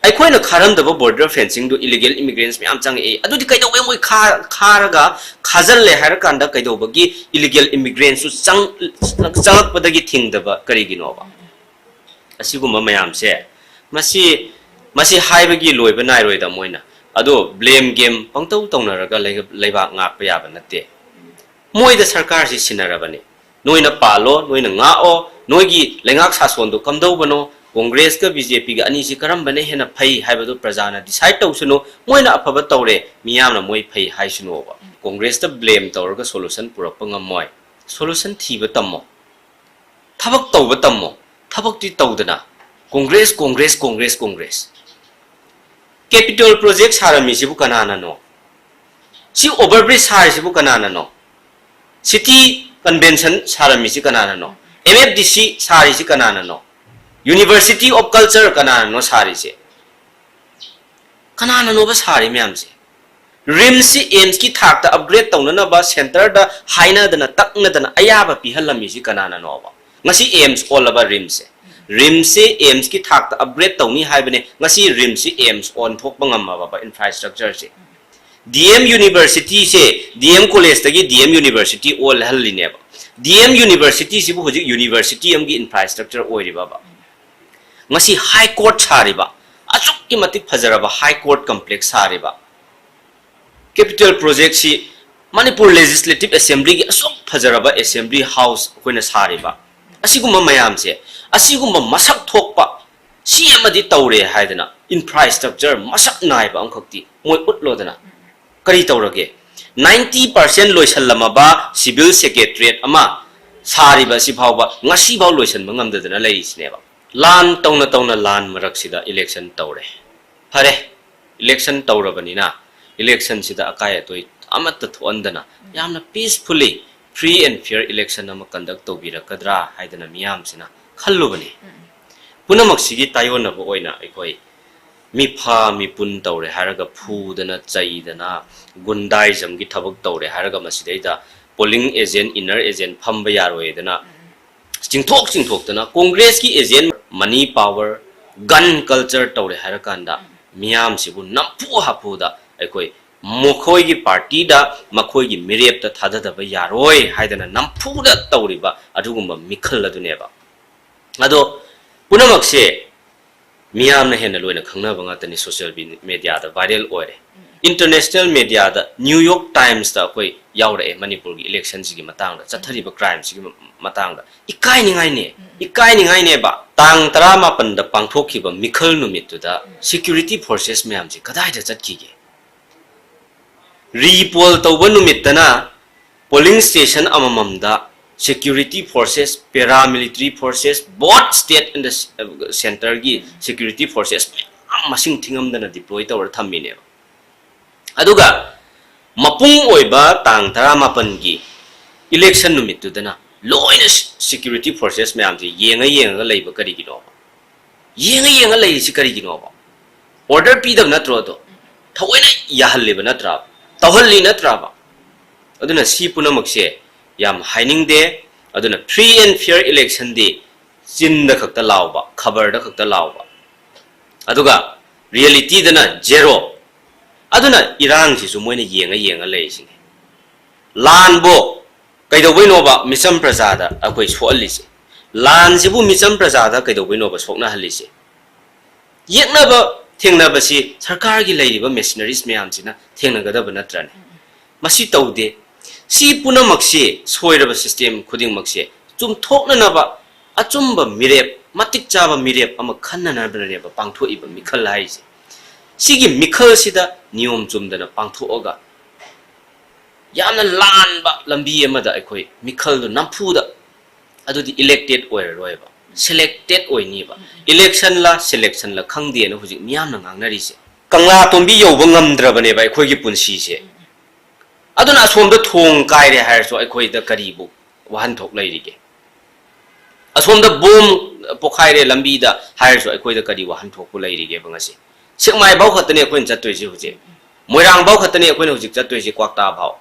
ꯑꯩꯈꯣꯏꯅ ꯈꯥꯔꯝꯗꯕ border fencingꯗꯨ illegal immigrants ꯃꯌꯥꯝ ꯆꯪꯉꯛꯑꯦ, ꯑꯗꯨꯗꯤ ꯀꯩꯗꯧꯕꯩ ꯃꯣꯏ ꯈꯥ-, ꯈꯥꯔꯒ ꯈꯥꯖꯤꯜꯂꯦ ꯍꯥꯏꯔꯀꯥꯟꯗ ꯀꯩꯗꯧꯕꯒꯤ illegal immigrantꯁꯨ ꯆꯪ-, ꯆꯪꯉꯛꯄꯗꯒꯤ ꯊꯤꯡꯗꯕ ꯀꯔꯤꯒꯤꯅꯣꯕ? ꯑꯁꯤꯒꯨꯝꯕ ꯃꯌꯥꯝꯁꯦ, ꯃꯁꯤ, ꯃꯁꯤ ꯍꯥꯏꯕꯒꯤ ꯂꯣꯏꯕ ꯅꯥꯏꯔꯣꯏꯗ ꯃꯣꯏꯅ꯫ ꯑꯗꯣ blame game ꯄꯪꯇꯧ ꯇꯧꯅꯔꯒ ꯂꯩ-, ꯂꯩꯕꯥꯛ ꯉꯥꯛꯄ ꯌꯥꯕ ꯅꯠꯇꯦ꯫ ꯃꯣꯏꯗ ꯁꯔꯀꯥꯔꯁꯤ ꯁꯤꯟꯅꯔꯕꯅꯤ꯫ ꯅꯣꯏꯅ ꯄꯥꯜꯂꯣ, ꯅꯣꯏꯅ ꯉꯥꯛꯑꯣ, ꯅꯣꯏꯒꯤ ꯂꯩꯉꯥꯛ ꯁꯥꯁꯣꯟꯗꯣ ꯀꯝꯗꯧꯕꯅꯣ, ꯀꯣꯡꯒ꯭ꯔꯦꯁꯀ BJPꯒ ꯑꯅꯤꯁꯤ ꯀꯔꯝꯕꯅ ꯍꯦꯟꯅ ꯐꯩ ꯍꯥꯏꯕꯗꯨ ꯄ꯭ꯔꯖꯥꯅ decide ꯇꯧꯁꯅꯨ꯫ ꯃꯣꯏꯅ ꯑꯐꯕ ꯇꯧꯔꯦ, ꯃꯤꯌꯥꯝꯅ ꯃꯣꯏ ꯐꯩ ꯍꯥꯏꯁꯅꯨꯕ꯫ ꯀꯣꯡꯒ꯭ꯔꯦꯁꯇ blame ꯇꯧꯔꯒ solution ꯄꯨꯔꯛꯄ ꯉꯝꯃꯣꯏ꯫ Solution ꯊꯤꯕ ꯇꯝꯃꯣ꯫ ꯊꯕꯛ ꯇꯧꯕ ꯇꯝꯃꯣ꯫ ꯊꯕꯛꯇꯤ ꯇꯧꯗꯅ ꯀꯣꯡꯒ꯭ꯔꯦꯁ, ꯀꯣꯡꯒ꯭ꯔꯦꯁ, ꯀꯣꯡꯒ꯭ꯔꯦꯁ, ꯀꯣꯡꯒ꯭ꯔꯦꯁ꯫ Capital project ꯁꯥꯔꯝꯃꯤꯁꯤꯕꯨ ꯀꯅꯥꯅꯅꯣ? ꯁꯤ over bridge ꯁꯥꯔꯤꯁꯤꯕꯨ ꯀꯅꯥꯅꯅꯣ? City convention ꯁꯥꯔꯝꯃꯤꯁꯤ ꯀꯅꯥꯅꯅꯣ? MFDC ꯁꯥꯔꯤꯁꯤ ꯀꯅꯥꯅꯅꯣ? University of Culture ꯀꯅꯥꯅꯅꯣ ꯁꯥꯔꯤꯁꯦ? ꯀꯅꯥꯅꯅꯣꯕ ꯁꯥꯔꯤ ꯃꯌꯥꯝꯁꯦ? RIMSꯁꯤ AIIMSꯀꯤ ꯊꯥꯛꯇ upgrade ꯇꯧꯅꯅꯕ centreꯗ ꯍꯥꯏꯅꯗꯅ ꯇꯛꯅꯗꯅ ꯑꯌꯥꯕ ꯄꯤꯍꯜꯂꯝꯃꯤꯁꯤ ꯀꯅꯥꯅꯅꯣꯕ? ꯉꯁꯤ AIIMS ꯑꯣꯜꯂꯕ RIMSꯁꯦ? RIMSꯁꯤ AIIMSꯀꯤ ꯊꯥꯛꯇ upgrade ꯇꯧꯅꯤ ꯍꯥꯏꯕꯅꯦ, ꯉꯁꯤ RIMSꯁꯤ AIIMS ꯑꯣꯟꯊꯣꯛꯄ ꯉꯝꯃꯕ infrastructureꯁꯦ? DM Universityꯁꯦ DM collegeꯇꯒꯤ DM University ꯑꯣꯜꯍꯜꯂꯤꯅꯦꯕ꯫ DM Universityꯁꯤꯕꯨ ꯍꯧꯖꯤꯛ university ꯑꯃꯒꯤ infrastructure ꯑꯣꯏꯔꯤꯕꯕ? ꯉꯁꯤ High Court ꯁꯥꯔꯤꯕ, ꯑꯁꯨꯛꯀꯤ ꯃꯇꯤꯛ ꯐꯖꯔꯕ High Court complex ꯁꯥꯔꯤꯕ, capital projectꯁꯤ ꯃꯅꯤꯄꯨꯔ Legislative Assemblyꯒꯤ ꯑꯁꯨꯛ ꯐꯖꯔꯕ Assembly House ꯑꯩꯈꯣꯏꯅ ꯁꯥꯔꯤꯕ, ꯑꯁꯤꯒꯨꯝꯕ ꯃꯌꯥꯝꯁꯦ, ꯑꯁꯤꯒꯨꯝꯕ ꯃꯁꯛ ꯊꯣꯛꯄ ꯁꯤ ꯑꯃꯗꯤ ꯇꯧꯔꯦ ꯍꯥꯏꯗꯅ infrastructure ꯃꯁꯛ ꯅꯥꯏꯕ ꯑꯃꯈꯛꯇꯤ ꯃꯣꯏ ꯎꯠꯂꯣꯗꯅ꯫ ꯀꯔꯤ ꯇꯧꯔꯒꯦ? ꯅꯥꯏꯟꯇꯤ ꯄꯥꯔꯁꯦꯟ ꯂꯣꯏꯁꯜꯂꯝꯃꯕ ꯁꯤꯚꯤꯜ ꯁꯦꯀ꯭ꯔꯦꯇꯔꯤꯌꯦꯠ ꯑꯃ ꯁꯥꯔꯤꯕ ꯑꯁꯤ ꯐꯥꯎꯕ ꯉꯁꯤꯐꯥꯎ ꯂꯣꯏꯁꯟꯕ ꯉꯝꯗꯗꯅ ꯂꯩꯔꯤꯁꯤꯅꯦꯕ꯫ ꯂꯥꯟ ꯇꯧꯅ ꯇꯧꯅ ꯂꯥꯟ ꯃꯔꯛꯁꯤꯗ ꯏꯂꯦꯛꯁꯟ ꯇꯧꯔꯦ꯫ ꯐꯔꯦ, ꯏꯂꯦꯛꯁꯟ ꯇꯧꯔꯕꯅꯤꯅ ꯏꯂꯦꯛꯁꯟꯁꯤꯗ ꯑꯀꯥꯏ ꯑꯇꯣꯏ ꯑꯃꯠꯇ ꯊꯣꯛꯍꯟꯗꯅ ꯌꯥꯝꯅ peacefully free and fair election ꯑꯃ conduct ꯇꯧꯕꯤꯔꯛꯀꯗ꯭ꯔꯥ ꯍꯥꯏꯗꯅ ꯃꯤꯌꯥꯝꯁꯤꯅ ꯈꯜꯂꯨꯕꯅꯤ꯫ ꯄꯨꯝꯅꯃꯛꯁꯤꯒꯤ ꯇꯥꯏꯑꯣꯟꯅꯕ ꯑꯣꯏꯅ ꯑꯩꯈꯣꯏ ꯃꯤꯐꯥ ꯃꯤꯄꯨꯟ ꯇꯧꯔꯦ ꯍꯥꯏꯔꯒ ꯐꯨꯗꯅ ꯆꯩꯗꯅ ꯒꯨꯟꯗꯥꯏꯖꯝꯒꯤ ꯊꯕꯛ ꯇꯧꯔꯦ ꯍꯥꯏꯔꯒ ꯃꯁꯤꯗꯩꯗ polling agent, inner agent ꯐꯝꯕ ꯌꯥꯔꯣꯏꯗꯅ ꯆꯤꯡꯊꯣꯛ ꯆꯤꯡꯊꯣꯛꯇꯅ ꯀꯣꯡꯒ꯭ꯔꯦꯁꯀꯤ agent money power, gun culture ꯇꯧꯔꯦ ꯍꯥꯏꯔꯀꯥꯟꯗ ꯃꯤꯌꯥꯝꯁꯤꯕꯨ ꯅꯝꯐꯨ ꯍꯥꯐꯨꯗ ꯑꯩꯈꯣꯏ ꯃꯈꯣꯏꯒꯤ ꯄꯥꯔꯇꯤꯗ, ꯃꯈꯣꯏꯒꯤ ꯃꯤꯔꯦꯞꯇ ꯊꯥꯗꯗꯕ ꯌꯥꯔꯣꯏ ꯍꯥꯏꯗꯅ ꯅꯝꯐꯨꯗ ꯇꯧꯔꯤꯕ ꯑꯗꯨꯒꯨꯝꯕ ꯃꯤꯈꯜ ꯑꯗꯨꯅꯦꯕ꯫ ꯑꯗꯣ ꯄꯨꯝꯅꯃꯛꯁꯦ ꯃꯤꯌꯥꯝꯅ ꯍꯦꯟꯅ ꯂꯣꯏꯅ ꯈꯪꯅꯕ ꯉꯥꯛꯇꯅꯤ, social mediaꯗ viral ꯑꯣꯏꯔꯦ꯫ International mediaꯗ New York Timesꯇ ꯑꯩꯈꯣꯏ ꯌꯥꯎꯔꯛꯑꯦ ꯃꯅꯤꯄꯨꯔꯒꯤ electionꯁꯤꯒꯤ ꯃꯇꯥꯡꯗ, ꯆꯠꯊꯔꯤꯕ crimeꯁꯤꯒꯤ ꯃꯇꯥꯡꯗ꯫ ꯏꯀꯥꯏꯅꯤꯡꯉꯥꯏꯅꯦ, ꯏꯀꯥꯏꯅꯤꯡꯉꯥꯏꯅꯦꯕ꯫ ꯇꯥꯡ ꯇꯔꯥꯃꯥꯄꯟꯗ ꯄꯥꯡꯊꯣꯛꯈꯤꯕ ꯃꯤꯈꯜ ꯅꯨꯃꯤꯠꯇꯨꯗ security forces ꯃꯌꯥꯝꯁꯦ ꯀꯗꯥꯏꯗ ꯆꯠꯈꯤꯒꯦ? Re-poll ꯇꯧꯕ ꯅꯨꯃꯤꯠꯇꯅ polling station ꯑꯃꯃꯝꯗ security forces, paramilitary forces, both state and the centreꯒꯤ security forces ꯃꯌꯥꯝ ꯃꯁꯤꯡ ꯊꯤꯉꯝꯗꯅ deploy ꯇꯧꯔ ꯊꯝꯃꯤꯅꯦꯕ꯫ ꯑꯗꯨꯒ ꯃꯄꯨꯡ ꯑꯣꯏꯕ ꯇꯥꯡ ꯇꯔꯥꯃꯥꯄꯟꯒꯤ election ꯅꯨꯃꯤꯠꯇꯨꯗꯅ ꯂꯣꯏꯅ security forces ꯃꯌꯥꯝꯁꯦ ꯌꯦꯡꯉ ꯌꯦꯡꯉꯒ ꯂꯩꯕ ꯀꯔꯤꯒꯤꯅꯣꯕ? ꯌꯦꯡꯉ ꯌꯦꯡꯉ ꯂꯩꯔꯤꯁꯤ ꯀꯔꯤꯒꯤꯅꯣꯕ? Order ꯄꯤꯗꯕ ꯅꯠꯇ꯭ꯔꯣ? ꯑꯗꯣ ꯊꯑꯣꯏꯅ ꯌꯥꯍꯜꯂꯤꯕ ꯅꯠꯇ꯭ꯔꯥꯕ? ꯇꯧꯍꯜꯂꯤ ꯅꯠꯇ꯭ꯔꯥꯕ? ꯑꯗꯨꯅ ꯁꯤ ꯄꯨꯝꯅꯃꯛꯁꯦ ꯌꯥꯝ ꯍꯥꯏꯅꯤꯡꯗꯦ꯫ ꯑꯗꯨꯅ free and fair electionꯗꯤ ꯆꯤꯟꯗ ꯈꯛꯇ ꯂꯥꯎꯕ, ꯈꯕꯔꯗ ꯈꯛꯇ ꯂꯥꯎꯕ, ꯑꯗꯨꯒ realityꯗꯅ zero꯫ ꯑꯗꯨꯅ ꯏꯔꯥꯡꯁꯤꯁꯨ ꯃꯣꯏꯅ ꯌꯦꯡꯉ ꯌꯦꯡꯉ ꯂꯩꯔꯤꯁꯤꯅꯤ꯫ ꯂꯥꯟꯕꯨ ꯀꯩꯗꯧꯕꯩꯅꯣꯕ ꯃꯤꯆꯝ ꯄ꯭ꯔꯖꯥꯗ ꯑꯩꯈꯣꯏ ꯁꯣꯛꯍꯜꯂꯤꯁꯦ? ꯂꯥꯟꯁꯤꯕꯨ ꯃꯤꯆꯝ ꯄ꯭ꯔꯖꯥꯗ ꯀꯩꯗꯧꯕꯩꯅꯣꯕ ꯁꯣꯛꯅꯍꯜꯂꯤꯁꯦ? ꯌꯦꯛꯅꯕ ꯊꯦꯡꯅꯕꯁꯤ ꯁꯔꯀꯥꯔꯒꯤ ꯂꯩꯔꯤꯕ machineries ꯃꯌꯥꯝꯁꯤꯅ ꯊꯦꯡꯅꯒꯗꯕ ꯅꯠꯇ꯭ꯔꯅꯦ? ꯃꯁꯤ ꯇꯧꯗꯦ꯫ ꯁꯤ ꯄꯨꯝꯅꯃꯛꯁꯤ, ꯁꯣꯏꯔꯕ system ꯈꯨꯗꯤꯡꯃꯛꯁꯦ ꯆꯨꯝꯊꯣꯛꯅꯅꯕ ꯑꯆꯨꯝꯕ ꯃꯤꯔꯦꯞ, ꯃꯇꯤꯛ ꯆꯥꯕ ꯃꯤꯔꯦꯞ ꯑꯃ ꯈꯟꯅꯅꯕꯅꯦꯕ ꯄꯥꯡꯊꯣꯛꯏꯕ ꯃꯤꯈꯜ ꯍꯥꯏꯔꯤꯁꯦ꯫ ꯁꯤꯒꯤ ꯃꯤꯈꯜꯁꯤꯗ ꯅꯤꯌꯣꯝ ꯆꯨꯝꯗꯅ ꯄꯥꯡꯊꯣꯛꯑꯒ ꯌꯥꯝꯅ ꯂꯥꯟꯕ ꯂꯝꯕꯤ ꯑꯃꯗ ꯑꯩꯈꯣꯏ ꯃꯤꯈꯜꯗꯣ ꯅꯝꯐꯨꯗ, ꯑꯗꯨꯗꯤ elected ꯑꯣꯏꯔꯔꯣꯏꯕ, selected ꯑꯣꯏꯅꯤꯕ꯫ Election ꯂ selection ꯂ ꯈꯪꯗꯦꯅ ꯍꯧꯖꯤꯛ ꯃꯤꯌꯥꯝꯅ ꯉꯥꯡꯅꯔꯤꯁꯦ꯫ ꯀꯪꯂꯥ ꯇꯣꯝꯕꯤ ꯌꯧꯕ ꯉꯝꯗ꯭ꯔꯕꯅꯦꯕ ꯑꯩꯈꯣꯏꯒꯤ ꯄꯨꯟꯁꯤꯁꯦ꯫ ꯑꯗꯨꯅ ꯑꯁꯣꯝꯗ ꯊꯣꯡ ꯀꯥꯏꯔꯦ ꯍꯥꯏꯔꯁꯨ ꯑꯩꯈꯣꯏꯗ ꯀꯔꯤꯕꯨ ꯋꯥꯍꯟꯊꯣꯛ ꯂꯩꯔꯤꯒꯦ? ꯑꯁꯣꯝꯗ ꯕꯣꯝ ꯄꯣꯈꯥꯏꯔꯦ ꯂꯝꯕꯤꯗ ꯍꯥꯏꯔꯁꯨ ꯑꯩꯈꯣꯏꯗ ꯀꯔꯤ ꯋꯥꯍꯟꯊꯣꯛꯄꯨ ꯂꯩꯔꯤꯒꯦꯕ ꯉꯁꯤ? ꯁꯦꯛꯃꯥꯏꯐꯥꯎ ꯈꯛꯇꯅꯦ ꯑꯩꯈꯣꯏꯅ ꯆꯠꯇꯣꯏꯁꯦ ꯍꯧꯖꯤꯛ, ꯃꯣꯏꯔꯥꯡꯐꯥꯎ ꯈꯛꯇꯅꯦ ꯑꯩꯈꯣꯏꯅ ꯍꯧꯖꯤꯛ ꯆꯠꯇꯣꯏꯁꯦ, ꯀ꯭ꯋꯥꯛꯇꯥ ꯐꯥꯎ꯫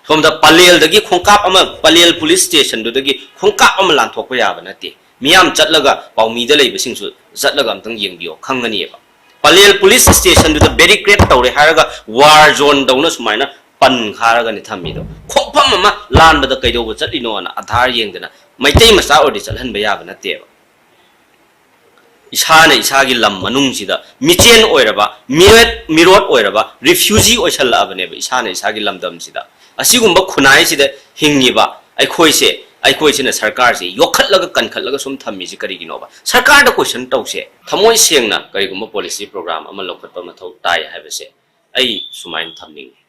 ꯁꯣꯝꯗ ꯄꯂꯦꯜꯗꯒꯤ ꯈꯣꯡꯀꯥꯞ ꯑꯃ, ꯄꯂꯦꯜ ꯄꯨꯂꯤꯁ ꯁ꯭ꯇꯦꯁꯟꯗꯨꯗꯒꯤ ꯈꯣꯡꯀꯥꯞ ꯑꯃ ꯂꯥꯟꯊꯣꯛꯄ ꯌꯥꯕ ꯅꯠꯇꯦ꯫ ꯃꯤꯌꯥꯝ ꯆꯠꯂꯒ, ꯄꯥꯎꯃꯤꯗ ꯂꯩꯕꯁꯤꯡꯁꯨ ꯆꯠꯂꯒ ꯑꯝꯇꯪ ꯌꯦꯡꯕꯤꯌꯣ, ꯈꯪꯒꯅꯤꯕ꯫ ꯄꯂꯦꯜ ꯄꯨꯂꯤꯁ ꯁ꯭ꯇꯦꯁꯟꯗꯨꯗ barricade ꯇꯧꯔꯦ ꯍꯥꯏꯔꯒ war zone ꯗꯧꯅ ꯁꯨꯃꯥꯏꯅ ꯄꯟꯈꯥꯔꯒꯅꯤ ꯊꯝꯃꯤꯗꯣ꯫ ꯈꯣꯡꯐꯝ ꯑꯃ ꯂꯥꯟꯕꯗ ꯀꯩꯗꯧꯕ ꯆꯠꯂꯤꯅꯣꯅ ꯑꯥꯙꯥꯔ ꯌꯦꯡꯗꯅ ꯃꯩꯇꯩ ꯃꯆꯥ ꯑꯣꯏꯔꯗꯤ ꯆꯠꯍꯟꯕ ꯌꯥꯕ ꯅꯠꯇꯦꯕ꯫ ꯏꯁꯥꯅ ꯏꯁꯥꯒꯤ ꯂꯝ ꯃꯅꯨꯡꯁꯤꯗ ꯃꯤꯆꯦꯟ ꯑꯣꯏꯔꯕ, ꯃꯤꯔꯦꯠ, ꯃꯤꯔꯣꯠ ꯑꯣꯏꯔꯕ, refugee ꯑꯣꯏꯁꯜꯂꯛꯑꯕꯅꯦꯕ ꯏꯁꯥꯅ ꯏꯁꯥꯒꯤ ꯂꯝꯗꯝꯁꯤꯗ꯫ ꯑꯁꯤꯒꯨꯝꯕ ꯈꯨꯟꯅꯥꯏꯁꯤꯗ ꯍꯤꯡꯉꯤꯕ ꯑꯩꯈꯣꯏꯁꯦ, ꯑꯩꯈꯣꯏꯁꯤꯅ ꯁꯔꯀꯥꯔꯁꯦ ꯌꯣꯛꯈꯠꯂꯒ ꯀꯟꯈꯠꯂꯒ ꯁꯨꯝ ꯊꯝꯃꯤꯁꯤ ꯀꯔꯤꯒꯤꯅꯣꯕ? ꯁꯔꯀꯥꯔꯗ question ꯇꯧꯁꯦ꯫ ꯊꯃꯣꯏ ꯁꯦꯡꯅ ꯀꯔꯤꯒꯨꯝꯕ policy program ꯑꯃ ꯂꯧꯈꯠꯄ ꯃꯊꯧ ꯇꯥꯏ ꯍꯥꯏꯕꯁꯦ ꯑꯩ ꯁꯨꯃꯥꯏꯅ ꯊꯝꯅꯤꯡꯉꯤ꯫